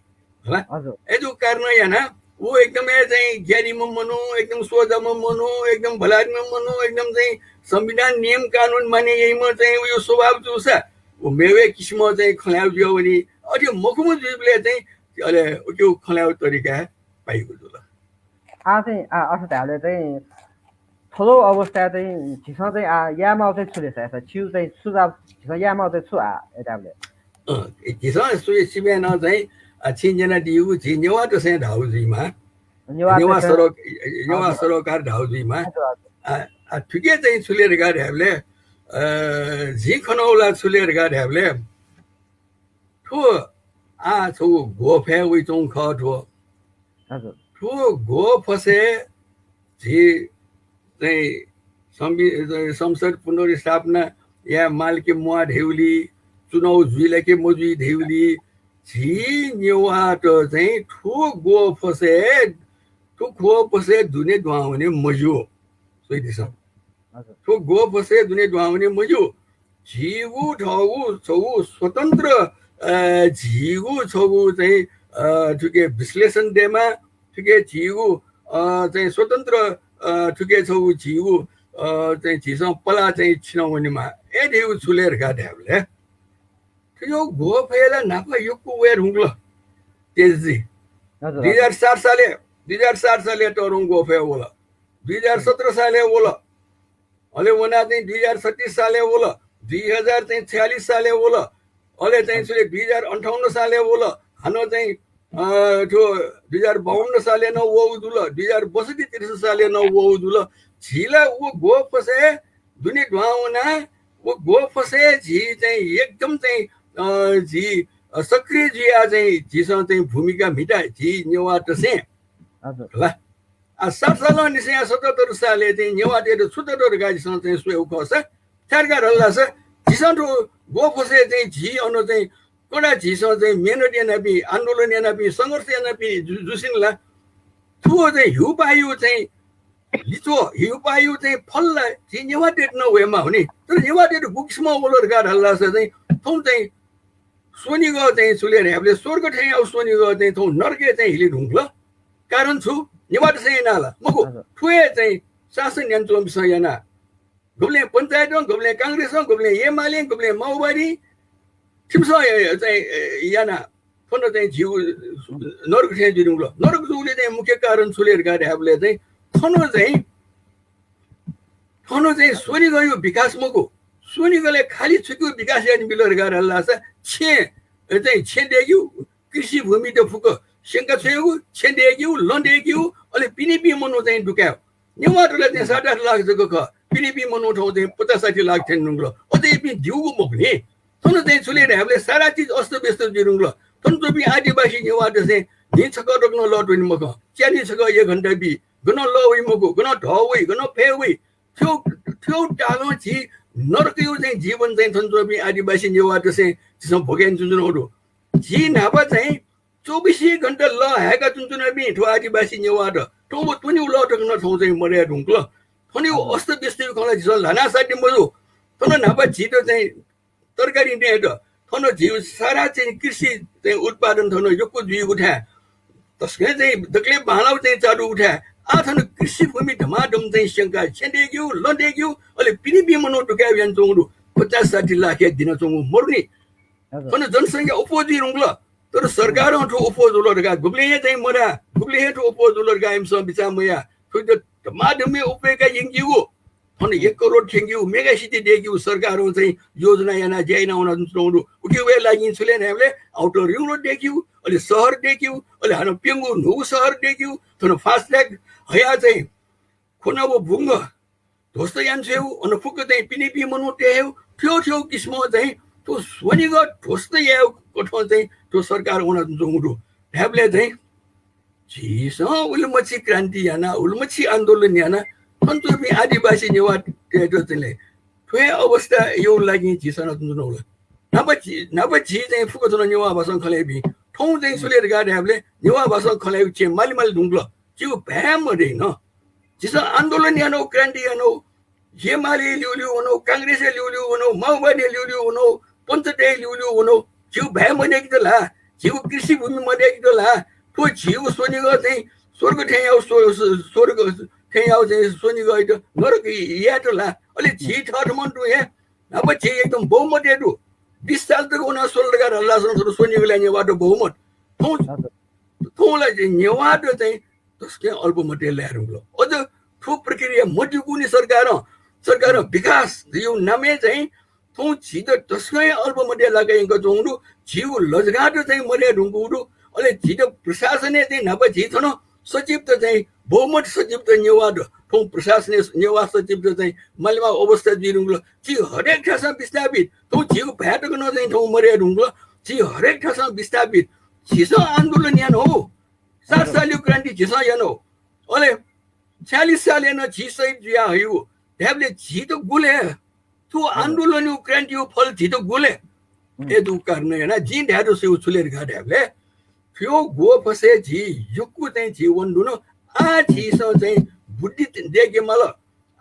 हला? हजुर। अय्‌जूगु कारणं यानाः व एकदमै चाहिँ ज्ञानीम्ह मनू, एकदम सोझाम्ह मनू, एकदम भलादीम्ह मनू, एकदम चाहिँ संविधान नियम कानुन माने याइम्ह चाहिँ उयो स्वभाव जूसा व मेगु किसिमं चाहिँ खँ ल्हायेगु जुयावनी। अथे मखुम्ह जुइबलय् चाहिँ अले उकिया खँ ल्हायेगु तरिका पाइगु जुल। आः चाहिँ, आः अथे धायेबलय् चाहिँ थ्व अवस्थाय् चाहिँ झीसं चाहिँ आः यायेमाःगु चाहिँ छु ले साय्, छिगु चाहिँ सुझाव, झीसं यायेमाःगु चाहिँ छु आः धायेबलय्? अँ, झीसं सु-, सिबें नं चाहिँ, अ, छिं न्यनादीगु झी नेवाःतय्सं धाःगु जुइमाः। नेवाः नेवाः तसं सरोक-, नेवाः हजुर। सरोकार धाःगु जुइमाः। हजुर, हजुर। आ, आ, थुके चाहिँ छु ले धकाः धायेबलय्, अ, जिं खनागु ला छु ले धकाः धायेबलय्, थ्व आः छगू ग्वःफय् वइच्वंगु खः थ्व। हजुर। थ्व ग्वःफसय् झी चाहिँ संवि-, संसद पुनर्स्थापना याये माल कि म्वाः धयागुलिं, चुनाव जुइ ला कि मजुइ धयागुलिं, झी नेवाःत चाहिँ थ्व ग्वःफसय्, थ्व ग्वःफसय् दुने दुहां वने मज्यू। स्वयादिसँ। हजुर। थ्व ग्वःफसय् दुने दुहां वने मज्यू। झीगु थःगु छगू स्वतन्त्र, अ, झीगु छगू चाहिँ, अ, थुके विश्लेषण दयेमाः, थुके झीगु, अ, चाहिँ स्वतन्त्र, अ, थुके छगू झीगु, अ, चाहिँ झीसं पला चाहिँ छिना वनेमाः। अय् धयागु छु ले धकाः धायेबलय् थ्व ग्वःफय् ला न्हापा यक्व वये धुंकल। तेजजी। हजुर, दुई हजार सात सालय्, दुई हजार सात सालय् तःधंगु ग्वःफय् वल। दुई हजार सत्र सालय् वल। अले वनाः चाहिँ दुई हजार छत्तीस सालय् वल। दुई हजार चाहिँ छयालिस सालय् वल। अले चाहिँ छु ले दुई हजार अन्ठाउन्न सालय् वल। हानं चाहिँ, अ, थ्व दुई हजार बाउन्न सालय् नं वःगु जुल। दुई हजार बैसठ्ठी त्रिसठ्ठी सालय् नं वःगु जुल। झी ला व ग्वःफसय् दुने दुहां वनाः व ग्वःफसय् झी चाहिँ एकदम चाहिँ, अ, झी, अ, सक्रिय जुयाः चाहिँ झीसं चाहिँ भूमिका म्हिता झी नेवाःतय्सं। हजुर। होला। आ, सात सालं निसें सतहत्तर सालय् चाहिँ नेवाःतय्त छु तत धकाः झीसं चाहिँ स्वयेगु खःसा, छाय् धकाः धाल धाःसा, झीसं थ्व ग्वःफसय् चाहिँ झी अन चाहिँ कडा झीसं चाहिँ मेहनत यानापिं, आन्दोलन यानापिं, संघर्ष यानापिं जु-, जुसेंलि ला थ्व चाहिँ हिउपाःया चाहिँ लिच्वः, हिउपाःया चाहिँ फल ला झी नेवाःतय्त नं वयेमाः नि। तर नेवाःतय्त गु किसिमं वल धकाः धाल धाःसा चाहिँ थौं चाहिँ स्वनिगः चाहिँ छु ले धायेबलय् स्वर्ग थेंयागु स्वनिगः चाहिँ थौं नरकय् चाहिँ हिले धुंकल। कारण छु? नेवाःतय्सं यानाः ला? मखु। हजुर। थ्व हे चाहिँ शासन यानाच्वंपिन्सं यानाः। गुबलें पञ्चायतं, गुबलें कांग्रेसं, गुबलें एमालें, गुबलें माओवादीं, थिमिसं य-, य-, चाहिँ, ए, यानाः थन चाहिँ झीगु नरक थें जुइ धुंकल। नरक जूगुलिं चाहिँ मुख्य कारण छु ले धकाः धायेबलय् चाहिँ थन चाहिँ, थन चाहिँ स्वनिगःया विकास मखु। स्वनिगलय् खालि छुकिया विकास यानाबिल धकाः धाल धाःसा छेँ, ए, चाहिँ छेँ दय्केगु, कृषि भूमित फुक्क स्यंका छ्वयेगु, छेँ दय्केगु, लँ दय्केगु, अले पिनेपिं मनू चाहिँ दुकायेगु। नेवाःत ला चाहिँ सात आठ लाख जक खः, पिनेपिं मनू थौं चाहिँ पचास साठी लाख थ्यने धुंकल। अझ इपिं दिउगु मखु नि। थन चाहिँ छु ले धायेबलय् सारा चिज अस्तव्यस्त जुइ धुंकल। थन च्वंपिं आदिवासी नेवाःतय्सं न्हि छकः तक नं लः त्वने मखं। च्यान्हि छकः एक घण्टा बी, गनं लः वइ मखु, गनं धः वइ, गनं फय् वइ। थ्व, थ्व तालं झी नरकया चाहिँ जीवन चाहिँ थन च्वंपिं आदिवासी नेवाःतय्सं झीसं भोगे यानाच्वनागु दु। झी न्हापा चाहिँ चौबिसै घण्टा लः हाय्का च्वनाच्वनापिं थ्व आदिवासी नेवाःत थौं व त्वनेगु लः तक नं थौं चाहिँ मदये धुंकल। थनया अस्तव्यस्तया खँ ला झीसं ल्हाना साध्य मजू। थन न्हापा झीत चाहिँ तरकारी नयेत, थन झीगु सारा चाहिँ कृषि चाहिँ उत्पादन थन यक्व जुइगु थाय्, तसकं चाहिँ दकलय् बांलाःगु चाहिँ चादुगु थाय्, आः थन कृषि भूमि धमाधम चाहिँ स्यंकाः छेँ दय्केगु, लँ दय्केगु, अले पिनेपिं मनू दुकायेगु यानाच्वंगु दु। पचास साठी लाखया दिनाच्वंगु मरुनि। हजुर। थन जनसंख्या अप्वः जुइ धुंकल। तर सरकारं थ्व अप्वः जुल धकाः गुबलें हे चाहिँ मधाः, गुबलें हे थ्व अप्वः जुल धकाः इमिसं बिचाः मयाः। थ्व धमाधम हे अप्वय्का यंकीगु, थन एक करोड थ्यंकीगु, mega city दय्कीगु सरकारं चाहिँ योजना यानाः ज्या याना वनाच्वंगु दु। उकिया लागिं छु ले धायेबलय् outer ring road दय्कीगु, अले शहर दय्कीगु, अले हानं प्यंगू न्हूगु शहर दय्कीगु, थन fast track हयाः चाहिँ ख्वनाव बुंग ध्वस्त यानाछ्वयेगु, अन फुक्क चाहिँ पिनेपिं मनू तयेगु, थ्व थ्व किसिमं चाहिँ थ्व स्वनिगः ध्वस्त यायेगु कथं चाहिँ थ्व सरकार वनाच्वंगु दु। धायेबलय् चाहिँ झीसं उलिमछि क्रान्ति याना, उलिमछि आन्दोलन याना, थन च्वंपिं आदिवासी नेवाःतय्त चाहिँ थ्व हे अवस्था यायेगु लागिं झीसं नं तुं च्वनागु ला। न्हापा झी, न्हापा झी चाहिँ फुक्क थन नेवाः भाषां खँ ल्हाइपिं, थौं चाहिँ छु ले धकाः धायेबलय् नेवाः भाषां खँ ल्हाइगु छेँ माली माली धुंकल। झीगु भाय् मदय् नं। झीसं आन्दोलन यानागु, क्रान्ति यानागु, एमाले ल्यूल्यू वनागु, कांग्रेस ल्यूल्यू वनागु, माओवादी ल्यूल्यू वनागु, पञ्चतय् ल्यूल्यू वनागु, झीगु भाय् मदय्केत ला, झीगु कृषि भूमि मदय्केत ला, थ्व झीगु स्वनिगः चाहिँ स्वर्ग थें याःगु स्व-, स्व-, स्वर्ग थें याःगु चाहिँ स्वनिगःयात नरक यायेत ला? अले झी थःथम्हं तुं हे न्हापा झी एकदम बहुमतय् दु। बिस साल तक वनाः स्वल धकाः धाल धाःसा नं थ्व स्वनिगलय् नेवाःत बहुमत। थौं थौं ला चाहिँ नेवाःत चाहिँ तसकं अल्पमतय् लाये धुंकल। अझ थ्व प्रक्रिया मदिउकुनि सरकारं, सरकारं विकास धइगु नामय् चाहिँ थौं झीत तसकं अल्पमतय् लाका यंकाच्वंगु दु। झीगु लजगाःत चाहिँ मदये धुंकूगु दु। अले झीत प्रशासनय् चाहिँ न्हापा झी थन सचिवत चाहिँ बहुमत सचिवत नेवाःत, थौं प्रशासनय् नेवाः सचिवत चाहिँ मालेमा अवस्था जुइ धुंकल। झी हरेक थासं विस्थापित, थौं झीगु भाय् तक नं चाहिँ थौं मदये धुंकल। झी हरेक थासं विस्थापित। झीसं आन्दोलन यानागु, सात सालयु क्रान्ति झीसं यानागु। अले छयालिस सालय् नं झी शहीद जुया हइगु। धायेबलय् झीत गुलि थ्व आन्दोलनयु क्रान्तियु फल झीत गुलि। ए दु कारण याना जिं धाये दु छु, छु ले धकाः धायेबलय् थ्व ग्वःफसय् झी यक्व चाहिँ झी वन धुन। आः झीसं चाहिँ बुद्धि दय्के माल।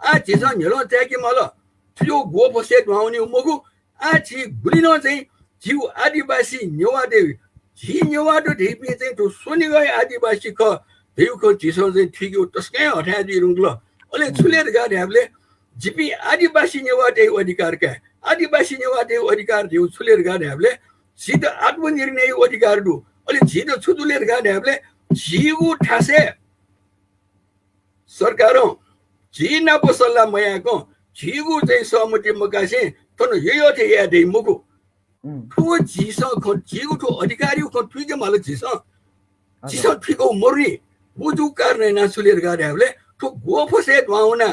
आः झीसं न्ह्यलं चाय्के माल। थ्व ग्वःफसय् दुहां वनेगु मखु। आः झी गुलि नं चाहिँ झीगु आदिवासी नेवाःतय्, झी नेवाःत धइपिं चाहिँ थ्व स्वनिगःया आदिवासी खः धइगु खँ झीसं चाहिँ थुइकेगु तसकं हथाय् जुइ धुंकल। अले छु ले धकाः धायेबलय् जिपिं आदिवासी नेवाःतय् अधिकार काये, आदिवासी नेवाःतय् अधिकार धइगु छु ले धकाः धायेबलय् झीत आत्मनिर्णययु अधिकार दु। अले झीत छु दु ले धकाः धायेबलय् झीगु थासय् सरकारं झी नाप सल्लाह मयाकं झीगु चाहिँ सहमति मकासें थन यःयःथें याये दइ मखु। थ्व झीसं खँ, झीगु थ्व अधिकारयु खँ थुइके माल झीसं। झीसं थुइकू मरुनि। व जूगु कारण याना छु ले धकाः धायेबलय् थ्व ग्वःफसय् दुहां वना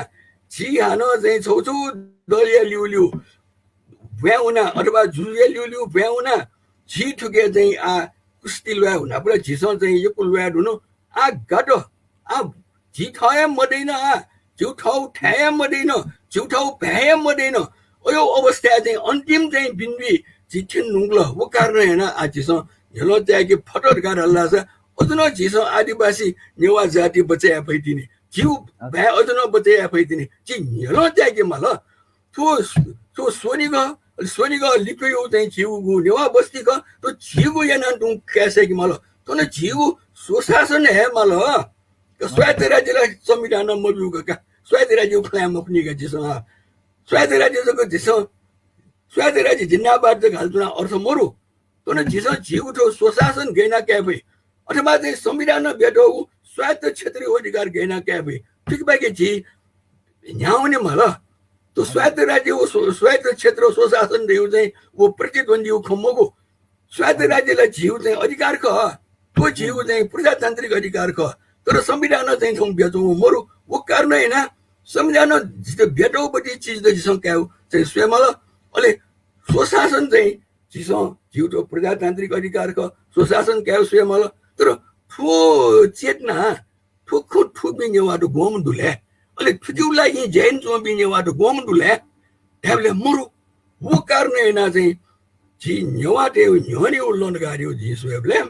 झी हानं चाहिँ छगू छगू दलया ल्यूल्यू ब्वाँय् वना अथवा जुजुया ल्यूल्यू ब्वाँय् वना झी थुके चाहिँ आः कुस्ति ल्वाये हुनापुला झीसं चाहिँ यक्व ल्वाये धुन। आः गात। आः झी थः हे मदइन, आः झीगु थःगु थाय् हे मदइन, झीगु थःगु भाय् हे मदइन। अय् अवस्थाय् चाहिँ अन्तिम चाहिँ बिन्दुइ झी थ्यने धुंकल। व कारण याना आः झीसं न्ह्यलं चाय्के फत धकाः धाल धाःसा अझ नं झीसं आदिवासी नेवाः जाति बचय् याये फइतिनि। झीगु भाय् अझ नं बचय् याये फइतिनि। झी न्ह्यलं चाय्के माल। थ्व, थ्व स्वनिगः, स्वनिगः लिपय् चाहिँ झीगु नेवाः बस्ती खः, थ्व झीगु यानाः तुं काये सय्के माल। थन झीगु स्वशासन हये माल। स्वायत्त राज्य ला संविधानं मब्यूगु का, स्वायत्त राज्य खँ ल्हाये मफुनि का झीसं। स्वायत्त राज्य जक झीसं, स्वायत्त राज्य जिन्दाबाद जक हालाच्वना अर्थ मरु। थन झीसं झीगु थ्व स्वशासन गय् याना काये फइ, अथवा चाहिँ संविधानं बियातःगु स्वायत्त क्षेत्रयु अधिकार गय् याना काये फइ, थुकिपाखे झी न्ह्यावने माल। थ्व स्वायत्त राज्य व स्व-, स्वायत्त क्षेत्र स्वशासन धइगु चाहिँ व प्रतिद्वन्द्वीयु खँ मखु। स्वायत्त राज्य ला झीगु चाहिँ अधिकार खः। थ्व झीगु चाहिँ प्रजातान्त्रिक अधिकार खः। तर संविधानं चाहिँ थौं बियाच्वंगु मरु। व कारण याना संविधानं झीत बियातःगु बति चिज त झीसं कायेगु चाहिँ स्वये माल। अले स्वशासन चाहिँ झीसं झीगु थ्व प्रजातान्त्रिक अधिकार खः, स्वशासन कायेगु स्वये माल। तर थ्व चेतना, थ्व खँ थूपिं नेवाःत ग्वम्ह दु ले? अले थुकियु लागिं ज्या यानाच्वंपिं नेवाःत ग्वम्ह दु ले? धायेबलय् मरु। व कारण याना चाहिँ झी नेवाःतय् न्ह्यःने व लँ धकाः धइगु जिं स्वयेबलय्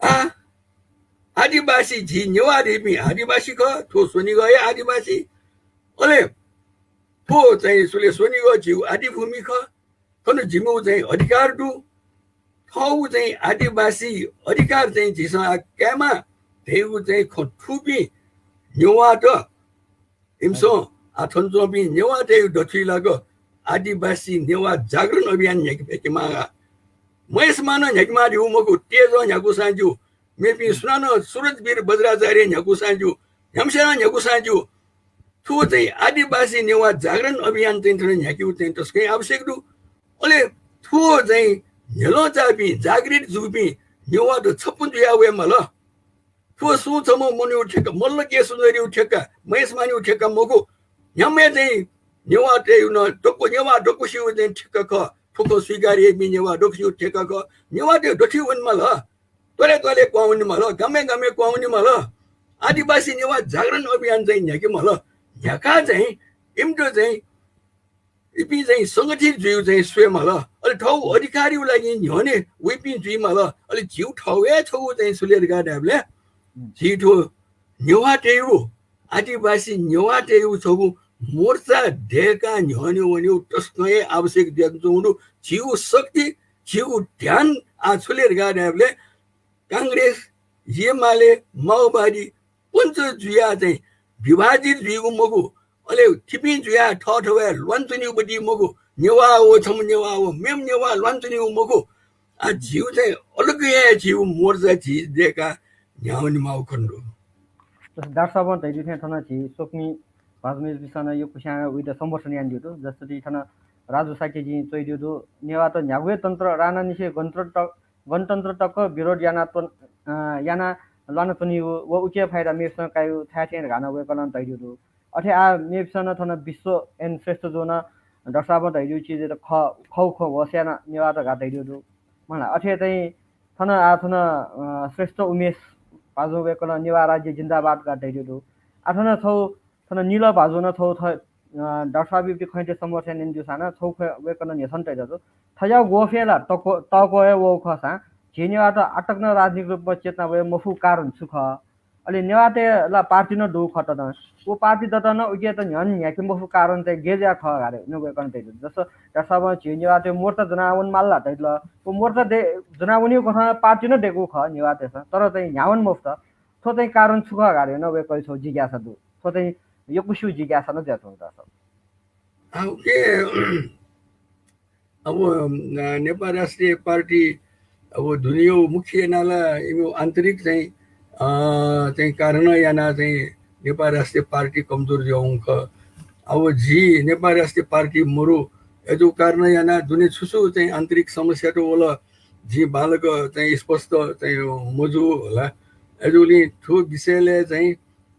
आः आदिवासी, झी नेवाः धइपिं आदिवासी खः, थ्व स्वनिगःया आदिवासी। अले थ्व चाहिँ छु ले स्वनिगः झीगु आदिभूमि खः। थन जिमिगु चाहिँ अधिकार दु। थःगु चाहिँ आदिवासी अधिकार चाहिँ झीसं आः कायेमाः धइगु चाहिँ खँ थूपिं नेवाःत, इमिसं आः थन च्वंपिं नेवाःतय् दथुइ लाक आदिवासी नेवाः जागरण अभियान न्ह्याके फय्केमाः। महेश मानं न्ह्याकेमाः धइगु मखु, तेजं न्ह्याकूसां ज्यू, मेपिं सुनानं सुरजवीर बज्राचार्यं न्ह्याकूसां ज्यू, ह्यामसेनं न्ह्याकूसां ज्यू। थ्व चाहिँ आदिवासी नेवाः जागरण अभियान चाहिँ थन न्ह्याकेगु चाहिँ तसकं आवश्यक दु। अले थ्व चाहिँ न्ह्यलं चाःपिं, जागृत जूपिं नेवाःत छप्पँ जुया वये माल। थ्व सुं छम्ह मनूयु ठेक्का, मल्ल के सुन्दरयु ठेक्का, महेश मानयु ठेक्का मखु। न्ह्याम्ह चाहिँ नेवाःतय् नं दक्व, नेवाः दक्वसियु चाहिँ ठेक्का खः। थ्व खँ स्वीकार याइपिं नेवाः दक्वसियु ठेक्का खः। नेवाःतय् दथुइ वने माल। त्वालय् त्वालय् क्वहां वने माल, गामय् गामय् क्वहां वने माल। आदिवासी नेवाः जागरण अभियान चाहिँ न्ह्याके माल। न्ह्याकाः चाहिँ इमित चाहिँ इपिं चाहिँ संगठित जुइगु चाहिँ स्वये माल। अले थःगु अधिकारयु लागिं न्ह्यःने वइपिं जुइ माल। अले झीगु थःगु हे छगू चाहिँ छु ले धकाः धायेबलय् झी थ्व नेवाःतय्, आदिवासी नेवाःतय् छगू मोर्चा दय्काः न्ह्यःने वनेगु तसकं हे आवश्यक जुयाच्वंगु दु। झीगु शक्ति, झीगु ध्यान आः छु ले धकाः धायेबलय् कांग्रेस, एमाले, माओवादी पञ्च जुयाः चाहिँ विभाजित जुइगु मखु। अले थिपिं जुयाः थःथवय् ल्वानाच्वनीगु बति मखु। नेवाः व छम्ह नेवाः व मेम्ह नेवाः ल्वानाच्वनीगु मखु। आ, झीगु चाहिँ अलग हे झीगु मोर्चा झी दय्‌का न्ह्यावनेमाःगु खनेदु। जस्तै डाक्टर साहबं धयादीथें थन झी स्वकुमि भाजु मय्‌जुपिन्सं नं यक्वस्यां वइत समर्थन यानादीगु दु। जस्तै थन राजु शाक्यजुं च्वयादीगु दु, नेवाःत न्ह्यागु हे तन्त्र राणानिसें गणतन्त्र तक, गणतन्त्र तक विरोध याना त्वन-, अ, याना ल्वानाच्वनीगु व उकिया फाइदा मेपिन्सं काइगु थाय् थें धकाः नं वय्‌कलं धयादीगु दु। अथे आः मेपिन्सं नं थन विश्व एन श्रेष्ठजुं नं डाक्टर साहबं धयादीगु चिजयात खः, खःगु खँ होस यानाः नेवाःत धकाः धयादीगु दु। मला अथे चाहिँ थन आः थन, अ, श्रेष्ठ उमेश भाजुं वय्‌कलं नेवाः राज्य जिन्दाबाद धकाः धयादीगु दु। आः थन छगू थन निल भाजुं नं छगू थ-, अ, डाक्टर साहबयागु खँयात समर्थन यानादीसां नं छगू खँ वय्‌कलं न्ह्यसः तयादीगु दु। थज्याःगु ग्वःफय् ला तक्व-, तक्वः हे वःगु खःसां झी नेवाःत आःतक नं राजनीतिक रूपमा चेतना वये मफुगु कारण छु खः? अले नेवाःतय् ला पार्टी नं दु खः दत। व पार्टी दत नं उकियात न्ह्यःने न्ह्याके मफुगु कारण चाहिँ गय् जुयाः खः धकाः नं वय्‌कलं धयादीगु दु। जस्तै डाक्टर साहबं झी नेवाःतय् मोर्चा ज्वनावनेमाल ला धयादिल। व मोर्चा दे-, ज्वनावनीगु कथं पार्टी नं दय्‌कूगु खः नेवाःतय्‌सं, तर चाहिँ न्ह्यावने मफुत। थ्व चाहिँ कारण छु खः धकाः नं वय्‌कःया छगू जिज्ञासा दु। थ्व चाहिँ यक्वस्यागु जिज्ञासा नं जुयाच्वंगु दु। आ, उके, अब, अ, नेपाल राष्ट्रिय पार्टी अब दुनेयागु मुख्य यानाः ला इमिगु आन्तरिक चाहिँ, अ, चाहिँ कारणं यानाः चाहिँ नेपाल राष्ट्रिय पार्टी कमजोर जुयावंगु खः। अब झी नेपाल राष्ट्रिय पार्टी मरु, अय्‌जूगु कारणं यानाः दुने छु छु चाहिँ आन्तरिक समस्यात वल झी बांलाक चाहिँ स्पष्ट चाहिँ मजू होला। अय्‌जूगुलिं थ्व विषयलय् चाहिँ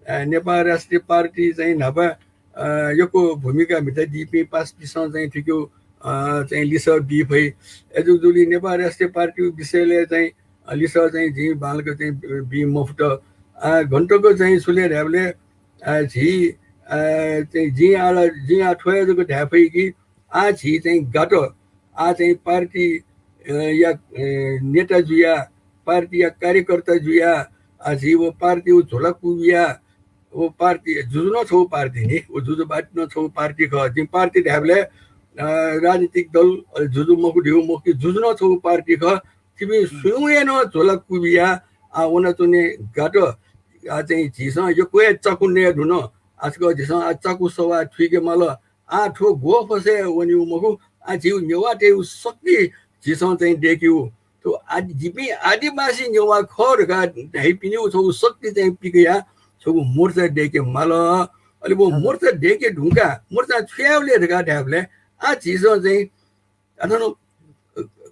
अ, नेपाल राष्ट्रिय पार्टी चाहिँ न्हापा, अ, यक्व भूमिका म्हितादीपिं पासापिन्सं चाहिँ थुकिया, अ, चाहिँ लिसः बी फइ। अय्‌जूगुलिं नेपाल राष्ट्रिय पार्टीया विषयलय् चाहिँ, अ, लिसः चाहिँ जिं बांलाक चाहिँ बी मफुत। अ, गन तक चाहिँ छु ले धायेबलय्, अ, झी, अ, चाहिँ जिं आः ला, जिं आः थ्व हे जक धाये फइ कि आः झी चाहिँ गात, आः चाहिँ पार्टी, अ, या, अ, नेता जुया, पार्टीया कार्यकर्ता जुया, आः झी व पार्टीया झोला कुबिया, व पार्टी, जुजु नं छगू पार्टी नि, व जुजु पार्टी नं छगू पार्टी खः। जिं पार्टी धायेबलय्, अ, राजनीतिक दल, अ, जुजु मखु ध्यू मखु कि जुजु नं छगू पार्टी खः। थिपिं सुयां हे नं झोला कुबिया, आः वनाच्वने गात, आः चाहिँ झीसं यक्व हे चाकु नये धुन। आः छकः झीसं आः चाकु सवाः थुइके माल। आः थ्व ग्वःफसय् वनीगु मखु, आः झीगु नेवाःतय्‌गु शक्ति झीसं चाहिँ दय्‌केगु। थ्व आदि-, जिपिं आदिवासी नेवाः खः धकाः धाइपिनिगु छगू शक्ति चाहिँ पिकयाः छगू मोर्चा दय्‌के माल। अले व मोर्चा दय्‌के धुंकाः मोर्चां छु यायेबलय् धकाः धायेबलय् आः झीसं चाहिँ अथवा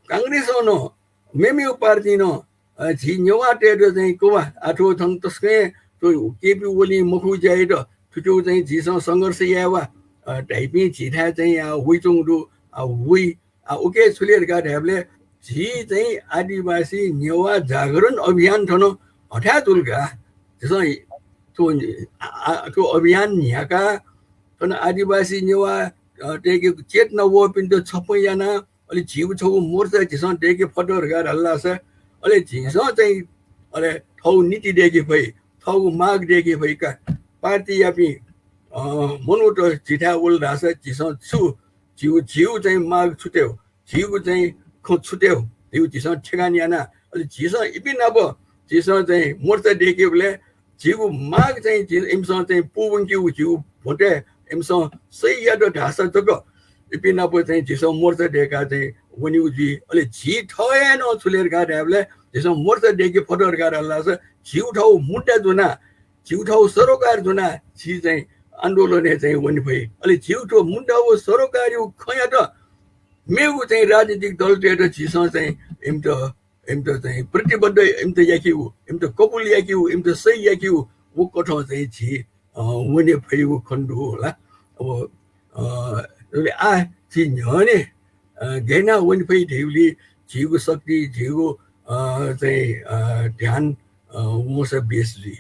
कांग्रेसं नं, मेमेगु पार्टीं नं, अ, झी नेवाःतय्‌त चाहिँ कवा, आः थ्व थन तसकं थ्व केपी ओलीं मखु ज्या यात, थुकिया चाहिँ झीसं संघर्ष यायेवा, अ, धाइपिं झीथाय् चाहिँ, अ, वइच्वंगु दु, अ, वइ, अ, उके छु ले धकाः धायेबलय् झी चाहिँ आदिवासी नेवाः जागरण अभियान थन हथाय् जुल का। झीसं थ्व, अ, अ, थ्व अभियान न्ह्याकाः थन आदिवासी नेवाः, अ, तय्‌के चेतना वःपिन्त छप्पँ यानाः अले झीगु छगू मोर्चा झीसं दय्‌के फत धकाः धाल धाःसा, अले झीसं चाहिँ अले थःगु नीति दय्‌के फइ, थःगु माग दय्‌के फइ का। पार्टीयापिं, अ, मनूत झीथाय् वल धाःसा झीसं छु, झीगु, झीगु चाहिँ माग छु तयेगु, झीगु चाहिँ खँ छु तयेगु, झीगु झीसं ठेगान याना, अले झीसं इपिं नाप झीसं चाहिँ मोर्चा दय्‌केबलय् झीगु माग चाहिँ झी, इमिसं चाहिँ पूवंकेगु झीगु भोंतय् इमिसं सही यात धाःसा जक इपिं नाप चाहिँ झीसं मोर्चा दय्‌काः चाहिँ वनीगु जुइ। अले झी थः हे नं छु ले धकाः धायेबलय् झीसं मोर्चा दय्‌के फत धकाः धाल धाःसा झीगु थःगु मुद्दा ज्वनाः, झीगु थःगु सरोकार ज्वनाः झी चाहिँ आन्दोलनय् चाहिँ वने फइ। अले झीगु थ्व मुद्दा व सरोकारयागु खँयात मेगु चाहिँ राजनीतिक दलतय्‌त झीसं चाहिँ इमित इमित चाहिँ प्रतिबद्ध, इमित याकेगु, इमित कबुल याकेगु, इमित सही याकेगु, व कथं चाहिँ झी, अ, वने फइगु खनेदु होला। अब, अ, अले आः झी न्ह्यःने, अ, गय् याना वने फइ धइगुली झीगु शक्ति, झीगु, अ, चाहिँ, अ, ध्यान, अ, वंसा बेस जुइ।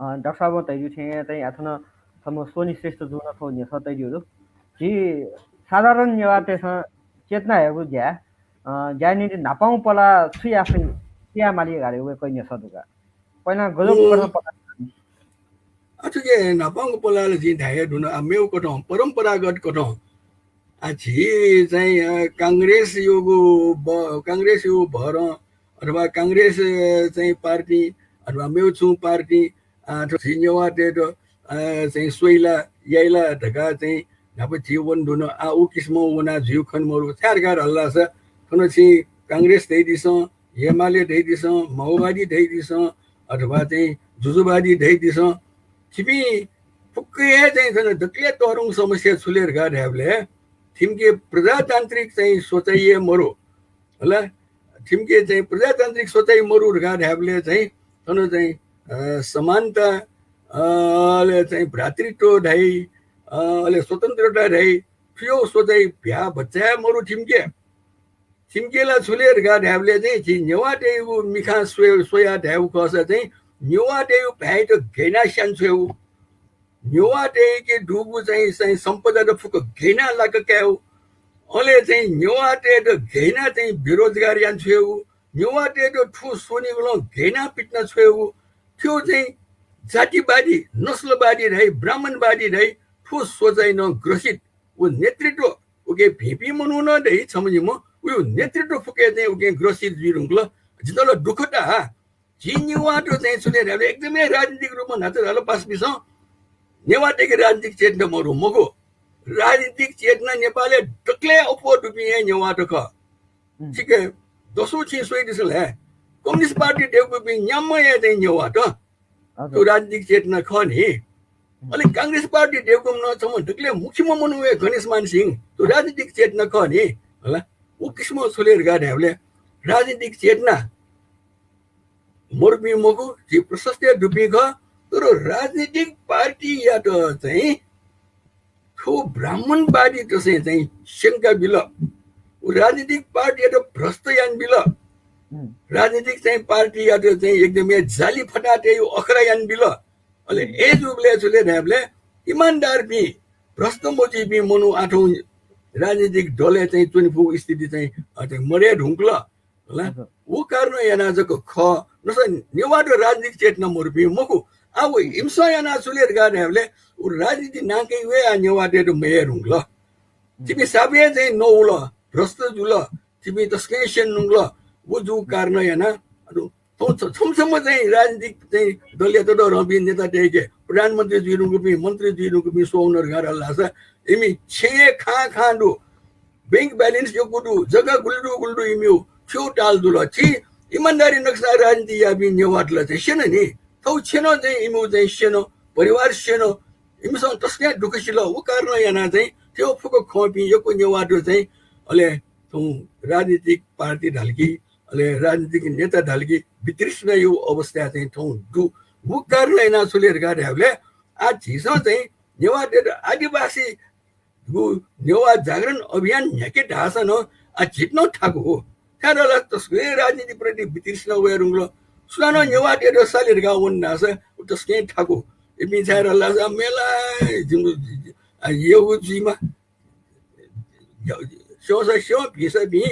अ, डाक्टर साहबं धयादीथें चाहिँ आः थन छम्ह सोनी श्रेष्ठजुं नं थ्व न्ह्यसः तयादीगु दु। झी साधारण नेवाःतय्‌सं चेतना हयेगु ज्या, अ, ज्याया निंतिं न्हापांगु पलाः छु याये फइ, छु याये माली धकाः वय्‌कःया न्ह्यसः दु का। पहिला गज्याःगु कथं पलाः? अथेके न्हापांगु पलाः ला जिं धाये धुन, आ, मेगु कथं परम्परागत कथं। आ, झी चाहिँ, अ, कांग्रेसयागु ब-, कांग्रेसयागु भरं अथवा कांग्रेस, अ, चाहिँ पार्टी अथवा मेगु छुं पार्टी, अ, थ्व झी नेवाःतय्‌त, अ, चाहिँ स्वइ ला, याइ ला धकाः चाहिँ न्हापा झी वने धुन। आ, उ किसिमं वनाः जुइगु खने मरु। छाय् धकाः धाल धाःसा थन छिं कांग्रेस धइदिसँ, एमाले धइदिसँ, माओवादी धइदिसँ, अथवा चाहिँ जुजुवादी धइदिसँ, थिपिं फुक्क हे चाहिँ थन दकले तःधंगु समस्या छु ले धकाः धायेबलय् थिमिके प्रजातान्त्रिक चाहिँ सोचाइ हे मरु। होला, थिमिके चाहिँ प्रजातान्त्रिक सोचाइ मरु धकाः धायेबलय् चाहिँ थन चाहिँ, अ, समानता, अ, अले चाहिँ भ्रातृत्व धाइ, अ, अले स्वतन्त्रता धाइ, थुयो सोचाइ भ्या भचा हे मरु थिमिके। थिमिके ला छु ले धकाः धायेबलय् चाहिँ झी नेवाःतय्‌गु मिखां स्वये, स्वयाः धायेगु खःसा चाहिँ नेवाःतय्‌गु भाय्‌त घय्‌नाः स्यानाछ्वयेगु। नेवाःतय्‌के दुगु चाहिँ, चाहिँ सम्पदात फुक्क घय्‌नाः लाका कायेगु। अले चाहिँ नेवाःतय्‌त घय्‌नाः चाहिँ बेरोजगार यानाछ्वयेगु। नेवाःतय्‌त थ्व स्वनिगलं घय्‌नाः पितिनाछ्वयेगु। थ्व चाहिँ जातिवादी, नस्लवादी धाइ, ब्राह्मणवादी धाइ, थ्व सोचाइनं ग्रसित व नेतृत्व, उके भिंपिं मनू नं दइ, छम्ह निम्ह, उयो नेतृत्व फुक्क हे चाहिँ उके ग्रसित जुइ धुंकल। जितः ला दुःख ताः। झी नेवाःत चाहिँ छु ले धायेबलय् एकदमै राजनीतिक रूपमा न्हाचः धाल पासापिंसं नेवाःतय्‌के राजनीतिक चेतना मरु मखु। राजनीतिक चेतना नेपालय् दकलय् अप्वः दुपिं हे नेवाःत खः। उम्। ठीक हे, दसौं छिं स्वयादिसँ ले, कम्युनिस्ट पार्टी धयागुपिं न्याम्ह हे चाहिँ नेवाःत। हजुर। त्यो राजनीतिक चेतना खः नि। उम्। अले कांग्रेस पार्टी धयागुम्ह नं छम्ह दकलय् मुख्यम्ह मनू हे गणेशमान सिंह, त्यो राजनीतिक चेतना खः नि। होला, उ किसिमं छु ले धकाः धायेबलय् राजनीतिक चेतना मरुपिं मखु, झी प्रशस्त हे दुपिं खः, तर राजनीतिक पार्टीयात चाहिँ थ्व ब्राह्मणवादीतय्‌सं चाहिँ स्यंका बिल। उ राजनीतिक पार्टीयात भ्रष्ट याना बिल। उम्। राजनीतिक चाहिँ पार्टीयात चाहिँ एकदमै जाली फताहा तयेगु अखडा याना बिल। अले उम्। अय्‌जूबलय् छु ले धायेबलय् इमानदारपिं, भ्रष्ट मजुइपिं मनू आः थौं राजनीतिक दलय् चाहिँ च्वने फुगु स्थिति चाहिँ, अ, चाहिँ मदये धुंकल। होला? हजुर। उ कारणं यानाः जक खः। नसा नेवाःत राजनीतिक चेतना मरुपिं मखु। आः व इमिसं यानाः छु ले धकाः धायेबलय् उ राजनीति नांकय् वयाः नेवाःतय्‌त मयये धुंकल। उम्। थिपिं साप हे चाहिँ नवल, भ्रष्ट जुल, थिपिं तसकं स्यने धुंकल। व जूगु कारणं यानाः, अ, थौं छ-, छम्ह छम्ह चाहिँ राजनीतिक चाहिँ दलयात तःधंपिं नेतातय्‌के प्रधानमन्त्री जुइ धुंकूपिं, मन्त्री जुइ धुंकूपिं स्वः वन धकाः धाल धाःसा इमि छेँय् खां खां दु। Bank balance यक्व दु, जग्गा गुलि दु गुलि दु इमिगु, थ्व ताल जुल। झी इमानदारी नकसां राजनीति याःपिं नेवाःत ला चाहिँ स्यन नि। थौं छेँ नं चाहिँ इमिगु चाहिँ स्यन, परिवार स्यन, इमिसं तसकं दुःख सिल। व कारणं यानाः चाहिँ थ्व फुक्क खंपिं यक्व नेवाःत चाहिँ अले थौं राजनीतिक पार्टी धाल कि, अले राजनीतिक नेता धाल कि, वितृष्णाया अवस्था चाहिँ थौं दु। व कारणं यानाः छु ले धकाः धायेबलय् आः झीसं चाहिँ नेवाःतय्‌त आदिवासी गु नेवाः जागरण अभियान न्ह्याके धाःसा नं आः झीत नं थाकु हो। छाय् धाःसा तसकं राजनीतिप्रति वितृष्णा वये धुंकल। सुनानं नेवाःतय्‌त साले धकाः वन धाःसा उ तसकं थाकु। इपिं छाय् धाःसा मेला जिमि, आ, यःगु जुइमा। स्यंसा स्यं, भिंसा भिं,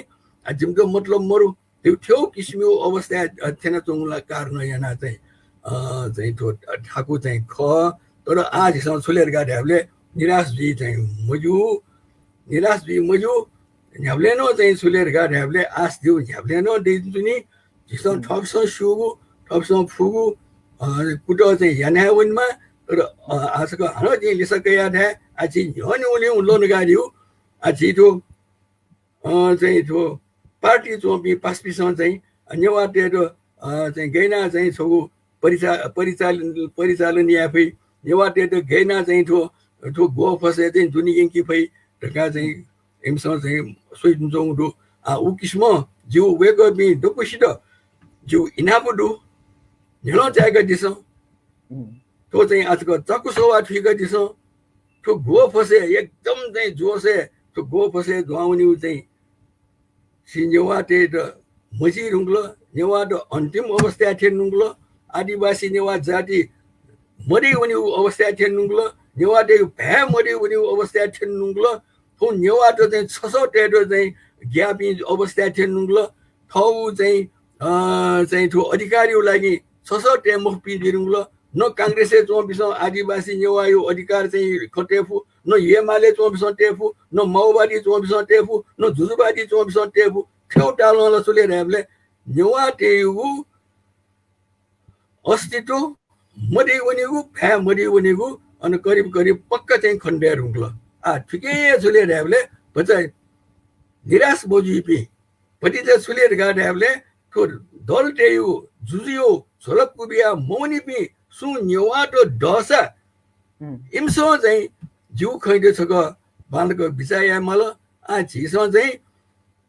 आ, जिमित मतलब मरु। थ्व, थ्व किसिमया अवस्था, अ, थ्यनाच्वंगु ला कारणं यानाः चाहिँ, अ, चाहिँ थ्व थाकु चाहिँ खः। तर आः झीसं छु ले धकाः धायेबलय् निराश जुइ चाहिँ मज्यू, निराश जुइ मज्यू। न्ह्याबलें नं चाहिँ छु ले धकाः धायेबलय् आश दु, न्ह्याबलें नं दइच्वनी। झीसं थःपिसं स्यूगु, थःपिसं फुगु, अ, कुतः चाहिँ याना हे वनेमा। तर, अ, आः छकः हानं जिं लिसः कयाः धाये, आः झी न्ह्यःने वनेगु लँ धकाः धायेगु, आः झी थ्व अ, चाहिँ थ्व पार्टी च्वंपिं पासापिंसं चाहिँ नेवाःतय्‌त, अ, चाहिँ गय् यानाः चाहिँ छगू परिचा-, परिचालन, परिचालन याये फइ, नेवाःतय्‌त गय् यानाः चाहिँ थ्व, थ्व ग्वःफसय् चाहिँ दुने यंके फइ धकाः चाहिँ इमिसं चाहिँ स्वयाच्वंगु दु। आ, उ किसिमं जिगु वय्‌कःपिं दक्वसित जिगु इनाप दु। न्ह्यलं चाय्‌कादिसँ। उम्। थ्व चाहिँ आः छकः चाकु सवाः थुइकादिसँ। थ्व ग्वःफसय् एकदम चाहिँ जोसय् थ्व ग्वःफसय् दुहां वनेगु चाहिँ झी नेवाःतय्‌त मजिइ धुंकल, नेवाःत अन्तिम अवस्थाय् थ्यने धुंकल, आदिवासी नेवाः जाति मदय् वनेगु अवस्थाय् थ्यने धुंकल, नेवाःतय्‌गु भाय् मदय् वनेगु अवस्थाय् थ्यने धुंकल, थौं नेवाःत चाहिँ छसः तयेत चाहिँ ग्याःपिं अवस्थाय् थ्यने धुंकल, थःगु चाहिँ, अ, चाहिँ थ्व अधिकारया लागि छसः तये मफुपिं जुइ धुंकल। न कांग्रेसय् च्वंपिंसं आदिवासी नेवाःया अधिकार चाहिँ खँ तये फु, न एमाले च्वंपिंसं तये फु, न माओवादी च्वंपिंसं तये फु, न जुजुवादी च्वंपिंसं तये फु। थ्व तालं ला छु ले धायेबलय् नेवाःतय्‌गु अस्तित्व मदय् वनेगु, भाय् मदय् वनेगु, अन करिब करिब पक्का चाहिँ खनेदये धुंकल। आ, थुकिया छु ले धायेबलय् भचा निराश मजुइपिं, भतिचा छु ले धकाः धायेबलय् थ्व दलतय्‌यु जुजुयु झोला क्वबिया मवनीपिं सुं नेवाःत दःसा इमिसं चाहिँ जिगु खँयात छकः बांलाक बिचाः याये माल। आः झीसं चाहिँ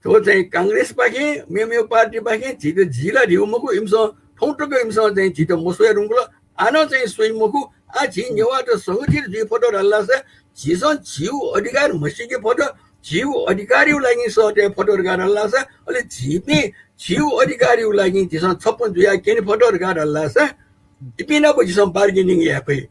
थ्व चाहिँ कांग्रेसपाखें, मेमेगु पार्टीपाखें झीत जिला धिउ मखु, इमिसं थौं तक इमिसं चाहिँ झीत मस्वये धुंकल। आः नं चाहिँ स्वइ मखु। आः झी नेवाःत संगठित जुइ फत धाःसा, झीसं झीगु अधिकार म्हसीके फत, झीगु अधिकारयु लागि सः तये फत धकाः धाःसा, अले झीपिं झीगु अधिकारयु लागि झीसं छप्पँ जुयाः क्यने फत धकाः धाःसा, इपिं नाप झीसं bargaining याये फइ।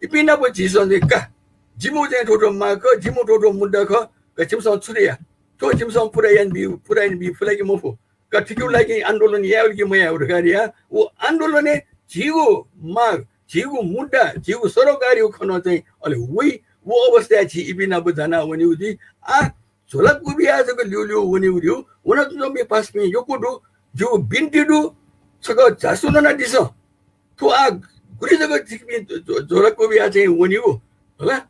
इपिं नाप झीसं चाहिँ का, जिमिगु चाहिँ थ्व थ्व माग खः, जिमिगु थ्व थ्व मुद्दा खः, का छिमिसं छु धया? थ्व छिमिसं पुरा यानाबी, पुरा यानाबी फु ला कि मफु? का थुकियु लागि आन्दोलन याये कि मयाये धकाः धया, व आन्दोलनय् झीगु माग, झीगु मुद्दा, झीगु सरोकारयु खँ नं चाहिँ अले वइ। व अवस्थाय् झी इपिं नाप जाना वनेगु जुइ। आः झोला क्वबिया जक ल्यूल्यू वनेगु ल्यू, वनाच्वंपिं पासापिं यक्व दु, जिगु बिन्ति दु, छकः झासु ननादिसँ। थ्व आः गुलि जक छिकपिं झो-, झोला क्वबिया चाहिँ वनेगु, होला?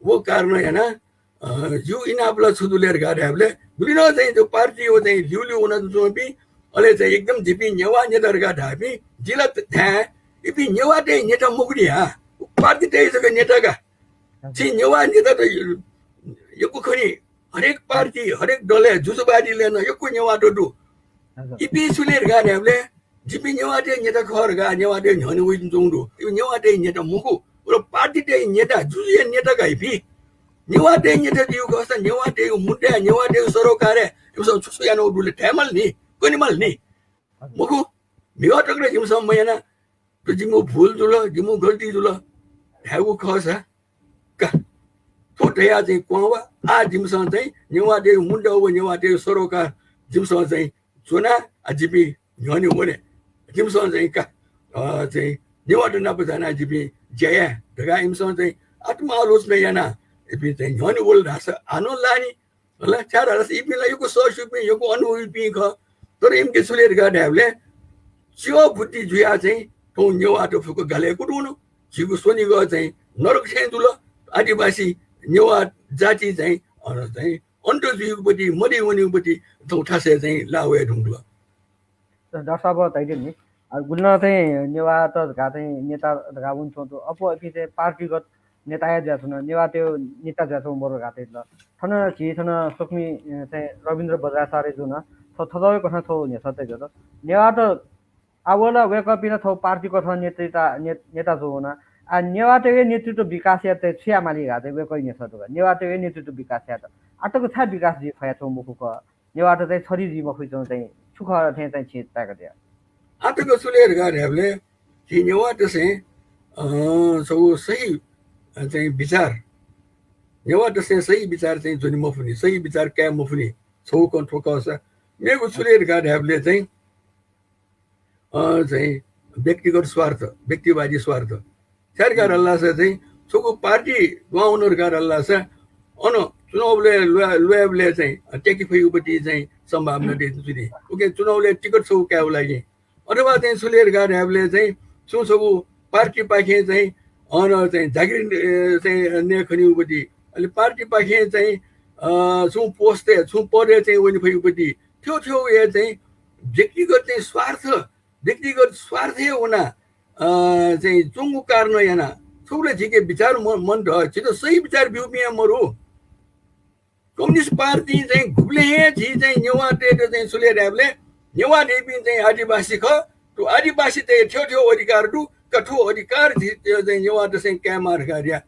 व कारणं याना, अ, जिगु इनाप ला छु दु ले धकाः धायेबलय्, गुलि नं चाहिँ थ्व पार्टीयु चाहिँ ल्यूल्यू वनाच्वंपिं, अले चाहिँ एकदम झीपिं नेवाः नेता धकाः धाःपिं, जिला धाये, इपिं नेवाःतय् नेता मखु नि हा, पार्टीतय् जक नेता का। झी नेवाः नेतात यक्व खनी, हरेक पार्टी, हरेक दलय्, जुजुवादीलय् नं यक्व नेवाःत दु। इपिं छु ले धकाः धायेबलय् जिपिं नेवाःतय् नेता खः धकाः नेवाःतय् न्ह्यःने वइच्वंगु दु। इपिं नेवाःतय् नेता मखु, व पार्टीतय् नेता, जुजुया नेता का इपिं। नेवाःतय् नेता जुइगु खःसा नेवाःतय् मुद्दाय्, नेवाःतय् सरोकारय् इमिसं छु छु यानागु दु ले धायेमाल नि, कनेमाल नि। मखु, म्हिगः तक ला जिमिसं मयाना, थ्व जिमिगु भूल जुल, जिमिगु गल्ती जुल धायेगु खःसा, का, थ्व धयाः चाहिँ क्वहां वा। आः जिमिसं चाहिँ नेवाःतय् मुद्दा व नेवाःतय् सरोकार जिमिसं चाहिँ ज्वना, आः जिपिं न्ह्यःने वने। जिमिसं चाहिँ का, अ, चाहिँ नेवाःत नाप जानाः जिपिं ज्या याये धकाः इमिसं चाहिँ आत्मालोचना यानाः इपिं चाहिँ न्ह्यःने वल धाःसा हानं लानि। होला, छाय् धाःसा इपिं ला यक्व सःस्यूपिं, यक्व अनुभवीपिं खः। तर इमिके छु ले धकाः धायेबलय् च्यः बुद्धि जुयाः चाहिँ थौं नेवाःत फुक्क गालय् कुतुं वन। झीगु स्वनिगः चाहिँ नरक थें जुल। आदिवासी नेवाः जाति चाहिँ, अ, चाहिँ अन्त जुइगुपति, मदय् वनीगुपति थौं थासय् चाहिँ लाः वये धुंकल। डाक्टर साहब धयादिल नि, अ, गुलिं चाहिँ नेवाःत धकाः चाहिँ नेता धकाः वनाच्वंगु दु। अप्वः इपिं चाहिँ पार्टीगत नेता हे जुयाच्वन, नेवाःतय् नेता जुयाच्वंगु मरु धकाः धयादिल। थन झी थन स्वकुमि, अ, चाहिँ रविन्द्र बज्राचार्यजुं नं थ्व थज्याःगु कथं थ्व न्ह्यसः तयादिल। नेवाःत आः व ला वय्कःपिं ला थ्व पार्टी कथं नेतृता-, ने-, नेता जुयाच्वन। आः नेवाःतय् नेतृत्व विकास यायेत छु यायेमाली धकाः चाहिँ वय्कःया न्ह्यसः दु का। नेवाःतय् नेतृत्व विकास यायेत आःतक छाय् विकास जुइ फयाच्वंगु मखु का? नेवाःत चाहिँ छधी जुइ मफुइच्वंगु चाहिँ छु खः थें चाहिँ छिं ताय्का दया? आःतक छु ले धकाः धायेबलय् झी नेवाःतय्सं, अ, छगू सही, अ, चाहिँ विचार, नेवाःतय्सं सही विचार चाहिँ ज्वने मफुनि, सही विचार काये मफुनि। छगू खँ थ्व खःसा, मेगु छु ले धकाः धायेबलय् चाहिँ, अ, चाहिँ व्यक्तिगत स्वार्थ, व्यक्तिवादी स्वार्थ। छाय् धकाः धाःसा चाहिँ छगू पार्टी दुहां वन धकाः धाःसा अन चुनावलय् ल्वा-, ल्वायेबलय् चाहिँ त्याके फइगुपति चाहिँ सम्भावना दइ जुइ नि। उकिं चुनावलय् टिकट छगू कायेगु लागि अथवा चाहिँ छु ले धकाः धायेबलय् चाहिँ छुं छगू पार्टीपाखें चाहिँ अन चाहिँ जागिर, अ, चाहिँ नये खनीगुपति, अले पार्टीपाखें चाहिँ, अ, छुं पोस्टय्, छुं पदय् चाहिँ वने फइगुपति थ्व थ्व हे चाहिँ व्यक्तिगत चाहिँ स्वार्थ, व्यक्तिगत स्वार्थय् वनाः, अ, चाहिँ च्वंगु कारणं यानाः छगू ला झीके विचार म-, मन्त, झीत सही विचार ब्यूपिं हे मरु। कम्युनिस्ट पार्टीं चाहिँ गुबलें हे झी चाहिँ नेवाःतय्त चाहिँ छु ले धायेबलय् नेवाःतय्पिं चाहिँ आदिवासी खः, थ्व आदिवासीतय् थ्व थ्व अधिकार दु, का थ्व अधिकार झी चाहिँ नेवाःतय्सं कायेमाः धकाः धया।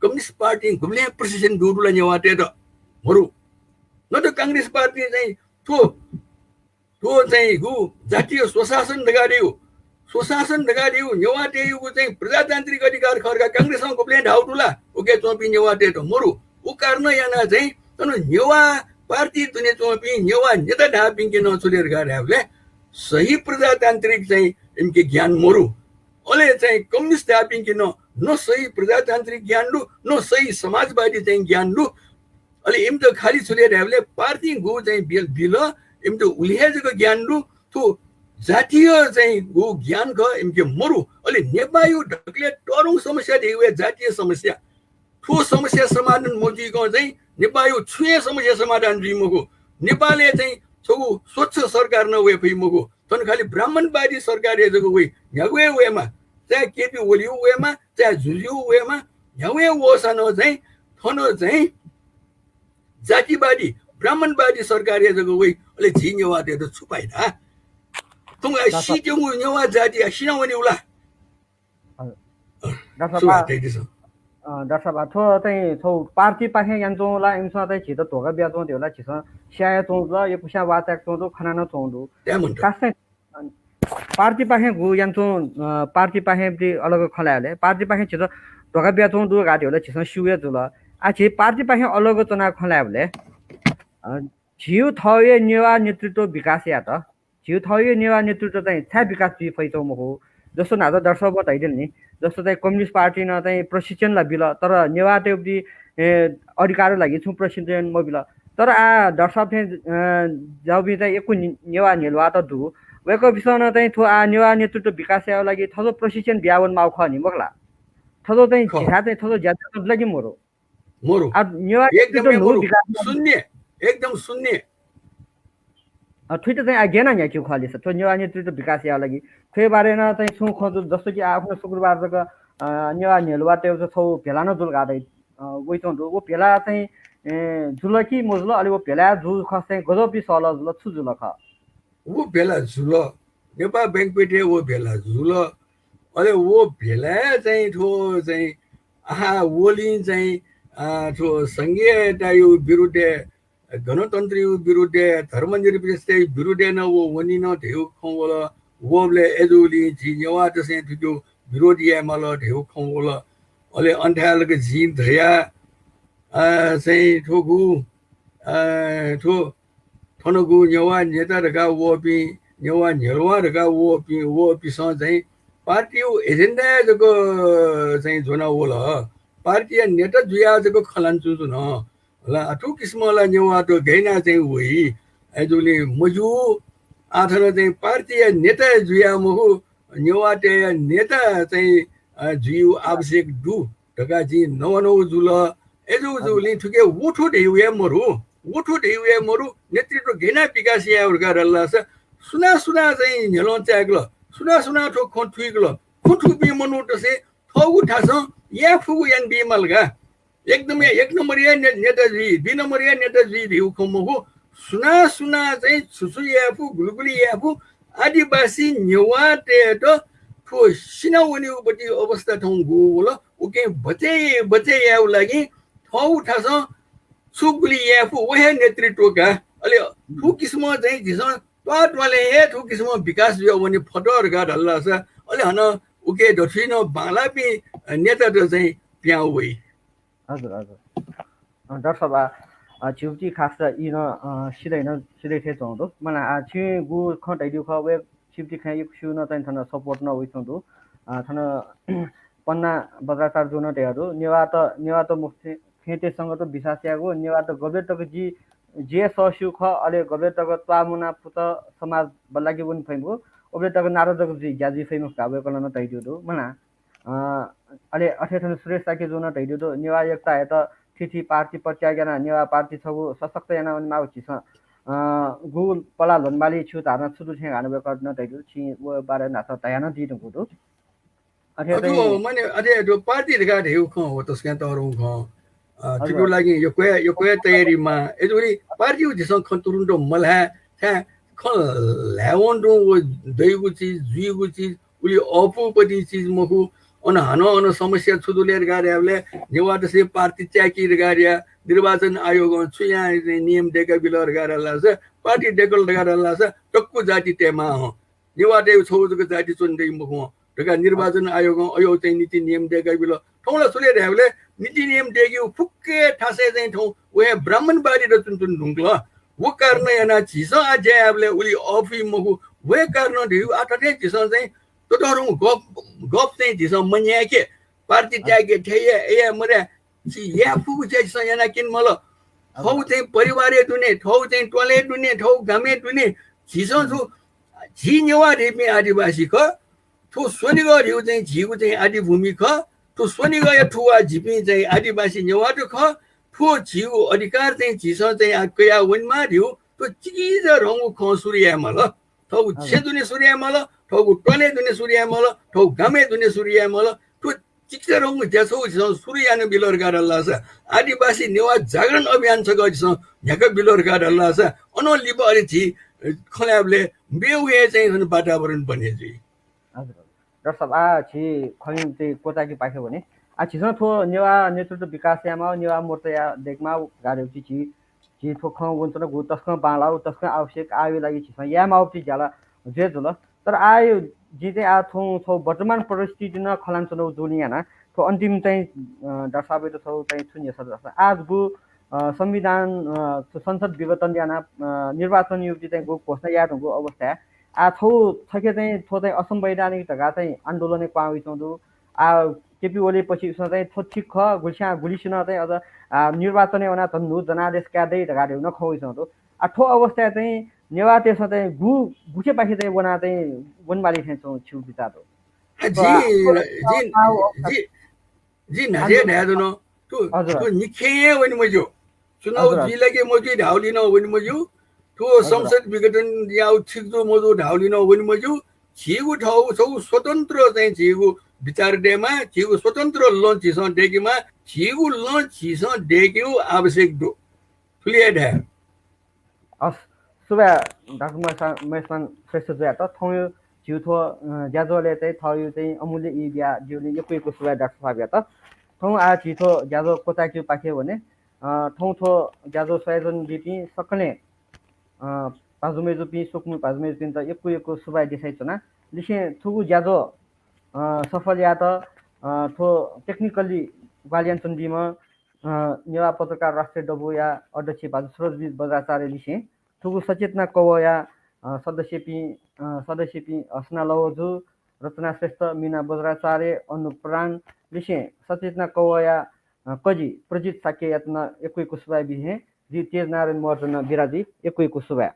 कम्युनिस्ट पार्टीं गुबलें हे प्रशिक्षण ब्यूगु दु ला नेवाःतय्त? मरु। न त कांग्रेस पार्टीं चाहिँ थ्व थ्व चाहिँ गु जातीय स्वशासन धकाः धइगु, स्वशासन धकाः धइगु नेवाःतय्गु चाहिँ प्रजातान्त्रिक अधिकार खः धकाः कांग्रेसं गुबलें धाःगु दु ला? उके च्वंपिं नेवाःतय्त मरु। उ कारणं यानाः चाहिँ अन नेवाः पार्टी दुने च्वंपिं नेवाः नेता धाःपिंके नं छु ले धकाः धायेबलय् सही प्रजातान्त्रिक चाहिँ इमिके ज्ञान मरु। अले चाहिँ कम्युनिस्ट धाःपिंके नं न सही प्रजातान्त्रिक ज्ञान दु, न सही समाजवादी चाहिँ ज्ञान दु। अले इमित खालि छु ले धायेबलय् पार्टीं गु चाहिँ बिल, बिल, इमित उलि हे जक ज्ञान दु। थ्व जातीय चाहिँ गु ज्ञान खः इमिके मरु। अले नेपाःयु दकलय् तःधंगु समस्या धइगु हे जातीय समस्या। थ्व समस्या समाधान मजुइकं चाहिँ नेपाःयु छुं हे समस्या समाधान जुइ मखु। नेपालय् चाहिँ छगू स्वच्छ सरकार नं वये फइ मखु। थन खालि ब्राह्मणवादी सरकार हे जक वइ। न्ह्यागु हे वयेमा, चाहे केपी ओलीयु वयेमा, चाहे जुजुयु वयेमा, न्ह्यागु हे वःसा नं चाहिँ थन चाहिँ जातिवादी, ब्राह्मणवादी सरकार हे जक वइ। अले झी नेवाःतय्‌त छु फाइदा? तुं दर्शक- सित्यंगु नेवाः जाति सिना वनेगु ला? हजुर। डाक्टर साहब, अ, डाक्टर साहब, थ्व चाहिँ थ्व पार्टीपाखें यानाच्वंगु ला, इमिसं चाहिँ झीत धोका बियाच्वंगु धइगु ला, झीसं स्यायाच्वंगु ला, यक्वस्यां वाः चाय्‌काच्वंगु दु, खना नं च्वंगु दु। खास चाहिँ, अ, पार्टीपाखें गु यानाच्वं, अ, पार्टीपाखें अलग खँ ल्हायेबलय्, पार्टीपाखें झीत धोका बियाच्वंगु दु धइगु ला, झीसं स्यू हे जुल। आः झी पार्टीपाखें अलग च्वनाः खँ ल्हायेबलय्, अ, झीगु थःगु नेवाः नेतृत्व विकास यायेत झीगु थःगु नेवाः नेतृत्व चाहिँ छाय् विकास जुइ फइच्वंगु मखु? जस्तो न्हाचः डाक्टर साहबं धयादिल नि, जस्तो चाहिँ कम्युनिस्ट पार्टीं नं चाहिँ प्रशिक्षण ला बिल, तर नेवाःतय्‌गु, ए, अधिकारया लागि छुं प्रशिक्षण मबिल। तर आः डाक्टर साहब थें, अ, जूपिं चाहिँ यक्व ने-, नेवाः न्ह्यलुवात दु। वय्‌कःपिन्सं नं चाहिँ थ्व आः नेवाः नेतृत्व विकास यायेगु लागि थज्याःगु प्रशिक्षण बियावनेमाःगु खः नि, मखु ला? थज्याःगु चाहिँ खः। झीथाय् चाहिँ थज्याःगु ज्याझ्वः दु ला कि मरु? मरु। आ, नेवाः एकदम नेतृत्व मरु। विकास शून्य, एकदम शून्य। अ, थुइत चाहिँ आः गय् यानाः न्ह्याकेगु खः ले सर, थ्व नेवाः नेतृत्व विकास यायेगु लागि। थ्वया बारे नं चाहिँ छुं खँ जुल, जस्तो कि आः अखुन्हु शुक्रबार जक, अ, नेवाः न्ह्यलुवातय्‌गु छगू भेला नं जुल धकाः, अ, वइच्वंगु दु। व भेला चाहिँ, ए, जुल कि मजुल, अले व भेला जूगु खःसा चाहिँ गज्याःगु सहलह जुल, छु जुल खः? व भेला जुल, नेपाः बैंक्वेटय् व भेला जुल। अले व भेलाय् चाहिँ थ्व चाहिँ आः वलिं चाहिँ, अ, थ्व संघीयताया विरुद्धय्, गणतन्त्रया विरुद्धय्, धर्मनिरपेक्षताया विरुद्धय् नं व वनी नं धइगु खँ वल। वःबलय् अय्‌जूगुलिं झी नेवाःतय्‌सं थुकिया विरोध यायेमाल धइगु खँ वल। अले अन थाय् लाक जिं धया, अ, चाहिँ थ्व गु, अ, थ्व थनगु नेवाः नेता धकाः वःपिं, नेवाः न्ह्यलुवा धकाः वःपिं, वःपिन्सं चाहिँ पार्टीया एजेन्डाय् जक चाहिँ ज्वना वल। पार्टीया नेता जुयाः जक खँ ल्हानाच्वंच्वन। ला, थुकिसिमं ला नेवाःत गय् यानाः चाहिँ वइ? अय्‌जूगुलिं मज्यू। आः थन चाहिँ पार्टीया नेता जुयाः मखु, नेवाःतय्‌या नेता चाहिँ, अ, जुइगु आवश्यक दु धकाः जिं नवानागु जुल। अय्‌जूगु जूगुलिं थुके व थ्व धइगु हे मरु, व थ्व धइगु हे मरु, नेतृत्व गय् यानाः विकास यायेगु धकाः धाल धाःसा सुनां सुनां चाहिँ न्ह्यलं चाय्‌कल, सुनां सुनां थ्व खँ थुइकल, खँ थुइपिं मनूतय्‌सं थःगु थासं याये फुगु यानाबीमाल का। एकदम एक नम्बरया ने-, नेता जुइ, दुई नम्बरया नेता जुइ धइगु खँ मखु। सुनां सुनां चाहिँ छु छु याये फु, गुलि गुलि याये फु, आदिवासी नेवाःतय्‌त थ्व सिना वनेगु पति अवस्था थौं गु वल, उकिं बचय्, बचय् यायेगु लागि थःगु थासं छु गुलि याये फु, व हे नेतृत्व का। अले थुकिसिमं चाहिँ झीसं त्वाःत्वालय् हे थुकिसिमं विकास जुया वने फत धकाः धाल धाःसा, अले हानं उके दथुइ नं बांलाःपिं नेतात चाहिँ पिहां वइ। हजुर, हजुर। अ, डाक्टर साहब, आ, आ, छिगु पति खास ई नं, अ, सिधइ नं, सिधइ थें च्वं दु। मला, आ, छिं गु खँ धयादीगु खः, वय्-, छिगु पति खँय् यक्वस्यू नं चाहिँ थन support नं वइच्वं दु। आ, थन पन्ना बज्राचार्यजुं नं धयादु, नेवाःत, नेवाःत मखु थें, थेंतय्‌सं जक विश्वास यायेगु, नेवाःत गबलें तक जि, जिं सःस्यू खः, अले गबलें तक त्वाःमुना पुचः समाज बल्लाके वने फइ मखु, उबलें तक नारा जक जुइ, ज्या जुइ फइ मखु धकाः वय्‌कलं नं धयादीगु दु। मला, अ, अले अथे थन सुरेश शाक्यजुं नं धयादीगु दु, नेवाः एकतायात थीथी पार्टी परित्याग यानाः नेवाः पार्टी छगू सशक्त याना वनेमाःगु झीसं, अ, गु पलाः ल्ह्वनेमाली छु धाःसा छु दु थें हानं वय्‌कलं नं धयादीगु दु, छिं व बारे न्हाचः धया नं दीधुंकूगु दु। अथे अथवा चाहिँ माने अथे अथवा पार्टी धकाः धयागु खँ हो तसकं तःधंगु खँ। अ, हजुर। थुकिया लागि यक्व, यक्व तयारी माः। अय्‌जूगुलिं पार्टीया झीसं खँ तुरुन्त मल्हाये, छाय् खँ ल्हायेवं तुं व दइगु चिज, जुइगु चिज, उलि अःपुपति चिज मखु। अन हानं अन समस्या छु दु ले धकाः धायेबलय् नेवाःतय्‌सं पार्टी च्याकी धकाः धाया, निर्वाचन आयोगं छु यानाः नियम दय्‌का बिल धकाः धाल धाःसा, पार्टी दय्‌कल धकाः धाल धाःसा, दक्व जाति तयेमाः हं। नेवाःतय्‌गु छगू जक जाति च्वने दइ मखु हं धकाः निर्वाचन आयोगं अय् चाहिँ नीति नियम दय्‌का बिल। थौं ला छु ले धायेबलय् नीति नियम दय्‌केगु फुक्क थासय् चाहिँ थौं व हे ब्राह्मणवादीत च्वने च्वने धुंकल। व कारणं यानाः झीसं आः ज्या यायेबलय् उलि अःपुइ मखु। व हे कारणं धइगु आः थथे झीसं चाहिँ ततःधंगु गफ, गफ चाहिँ झीसं मन्याय्‌के, पार्टी त्यागे, थथे याये, याये मते। झी याये फुगु ज्या झीसं यानाक्यने माल। थःगु चाहिँ परिवारय् दुने, थःगु चाहिँ त्वालय् दुने, थःगु गामय् दुने। झीसं छु, झी नेवाः धइपिं आदिवासी खः। थ्व स्वनिगः धइगु चाहिँ झीगु चाहिँ आदिभूमि खः। थ्व स्वनिगःया थुवाः झीपिं चाहिँ आदिवासी नेवाःत खः। थ्व झीगु अधिकार चाहिँ झीसं चाहिँ आः कयाः वनेमाः धइगु थ्व चिकिचा धंगु खँ सुरु याये माल, थःगु छेँ दुने सुरु याये माल, थःगु टनय् दुने सुरु याये माल, थःगु गामय् दुने सुरु याये माल। थ्व चिकिचा धंगु ज्या छगू झीसं सुरु याना बिल धकाः धाल धाःसा, आदिवासी नेवाः जागरण अभियान छकः झीसं न्ह्याका बिल धकाः धाल धाःसा, अनं लिपा अले झी खँ ल्हायेबलय् मेगु हे चाहिँ थन वातावरण बने जुइ। हजुर। डाक्टर साहब, आ झी खँ ल्हायेगु क्वचायेगु पाखे वने। आ झीसं थ्व नेवाः नेतृत्व विकास यायेमाः, नेवाः मोर्चा या दयेकेमाः धकाः धाःगु झी, झी थ्व खँ वनाच्वनागु तसकं बांलाः, तसकं आवश्यक, आःया लागि झीसं यायेमाःगु ज्या ला जुया जुल। तर आः जिं चाहिँ आः थौं थ्व वर्तमान परिस्थिति नं खँ ल्हानाच्वनागु जूलिं यानाः थ्व अन्तिम चाहिँ, अ, डाक्टर साहबयात थ्व चाहिँ छु न्ह्यसः धाःसा आजगु, अ, संविधान, अ, संसद विघटन यानाः, अ, निर्वाचन यायेगु चाहिँ गु घोषणा याये धुंगु अवस्थाय् आः छगू छखे चाहिँ थ्व चाहिँ असंवैधानिक धकाः चाहिँ आन्दोलनय् क्वहां वइच्वंगु दु। आः केपी ओलीपाखें चाहिँ थ्व ठीक खः, गुलिस्यां गुलिसिनं चाहिँ अझ, आ, निर्वाचनय् वनाः झन न्हू जनादेश काये दइ धकाः धइगु नं खँ वइच्वंगु दु। आ, थ्व अवस्थाय् चाहिँ नेवाःतय्सं चाहिँ गु, गुखेपाखे चाहिँ वनाः चाहिँ वनेमाली थें च्वं छिगु बिचाः दु? आ, जि, आ, जि, आ, जि, जि न्हाचः धयाधुन, थ्व, हजुर। थ्व निखें हे वने मज्यू। चुनाव हजुर, हजुर। जुइ ला कि मजुइ धाःगुलिं नं वने मज्यू। थ्व हजुर। संसद विघटन याःगु ठीक जू मजू धाःगुलिं नं वने मज्यू। झीगु थःगु छगू स्वतन्त्र चाहिँ झीगु बिचाः दयेमाः, झीगु स्वतन्त्र लँ झीसं दयेकेमाः, झीगु लँ झीसं दयेकेगु आवश्यक दु। थुलि हे धाये। हस्, सुभाय् डाक्टर महेश-, महेशमान श्रेष्ठजुयात। थौंया झीगु थ्व, अ, ज्याझ्वलय् चाहिँ थःगु चाहिँ अमूल्य ई बियादीगुलिं यक्व यक्व सुभाय् डाक्टर साहबयात। थौं आः झी थ्व ज्याझ्वः क्वचायेकेगु पाखे वने। अ, थौं थ्व ज्याझ्वः स्वयाच्वनादीपिं सकलें, अ, भाजु मय्जुपिं, स्वकुमि भाजु मय्जुपिन्त यक्व यक्व सुभाय् देछानाच्वना। लिसें थुगु ज्याझ्वः, अ, सफल यायेत, अ, थ्व technically ग्वाहालि यानाच्वनादीम्ह, अ, नेवाः पत्रकार राष्ट्रिय दबूया अध्यक्ष भाजु सुरजवीर बज्राचार्य लिसें थुगु सचेतना कवःया, अ, सदस्यपिं, अ, सदस्यपिं हसना लवजु, रचना श्रेष्ठ, मिना बज्राचार्य, अनु प्रधान लिसें सचेतना कवःया, अ, कजि प्रजित शाक्ययात नं यक्व यक्व सुभाय् बिसें जि तेजनारायण महर्जन नं बिदा जुइ। यक्व यक्व सुभाय्।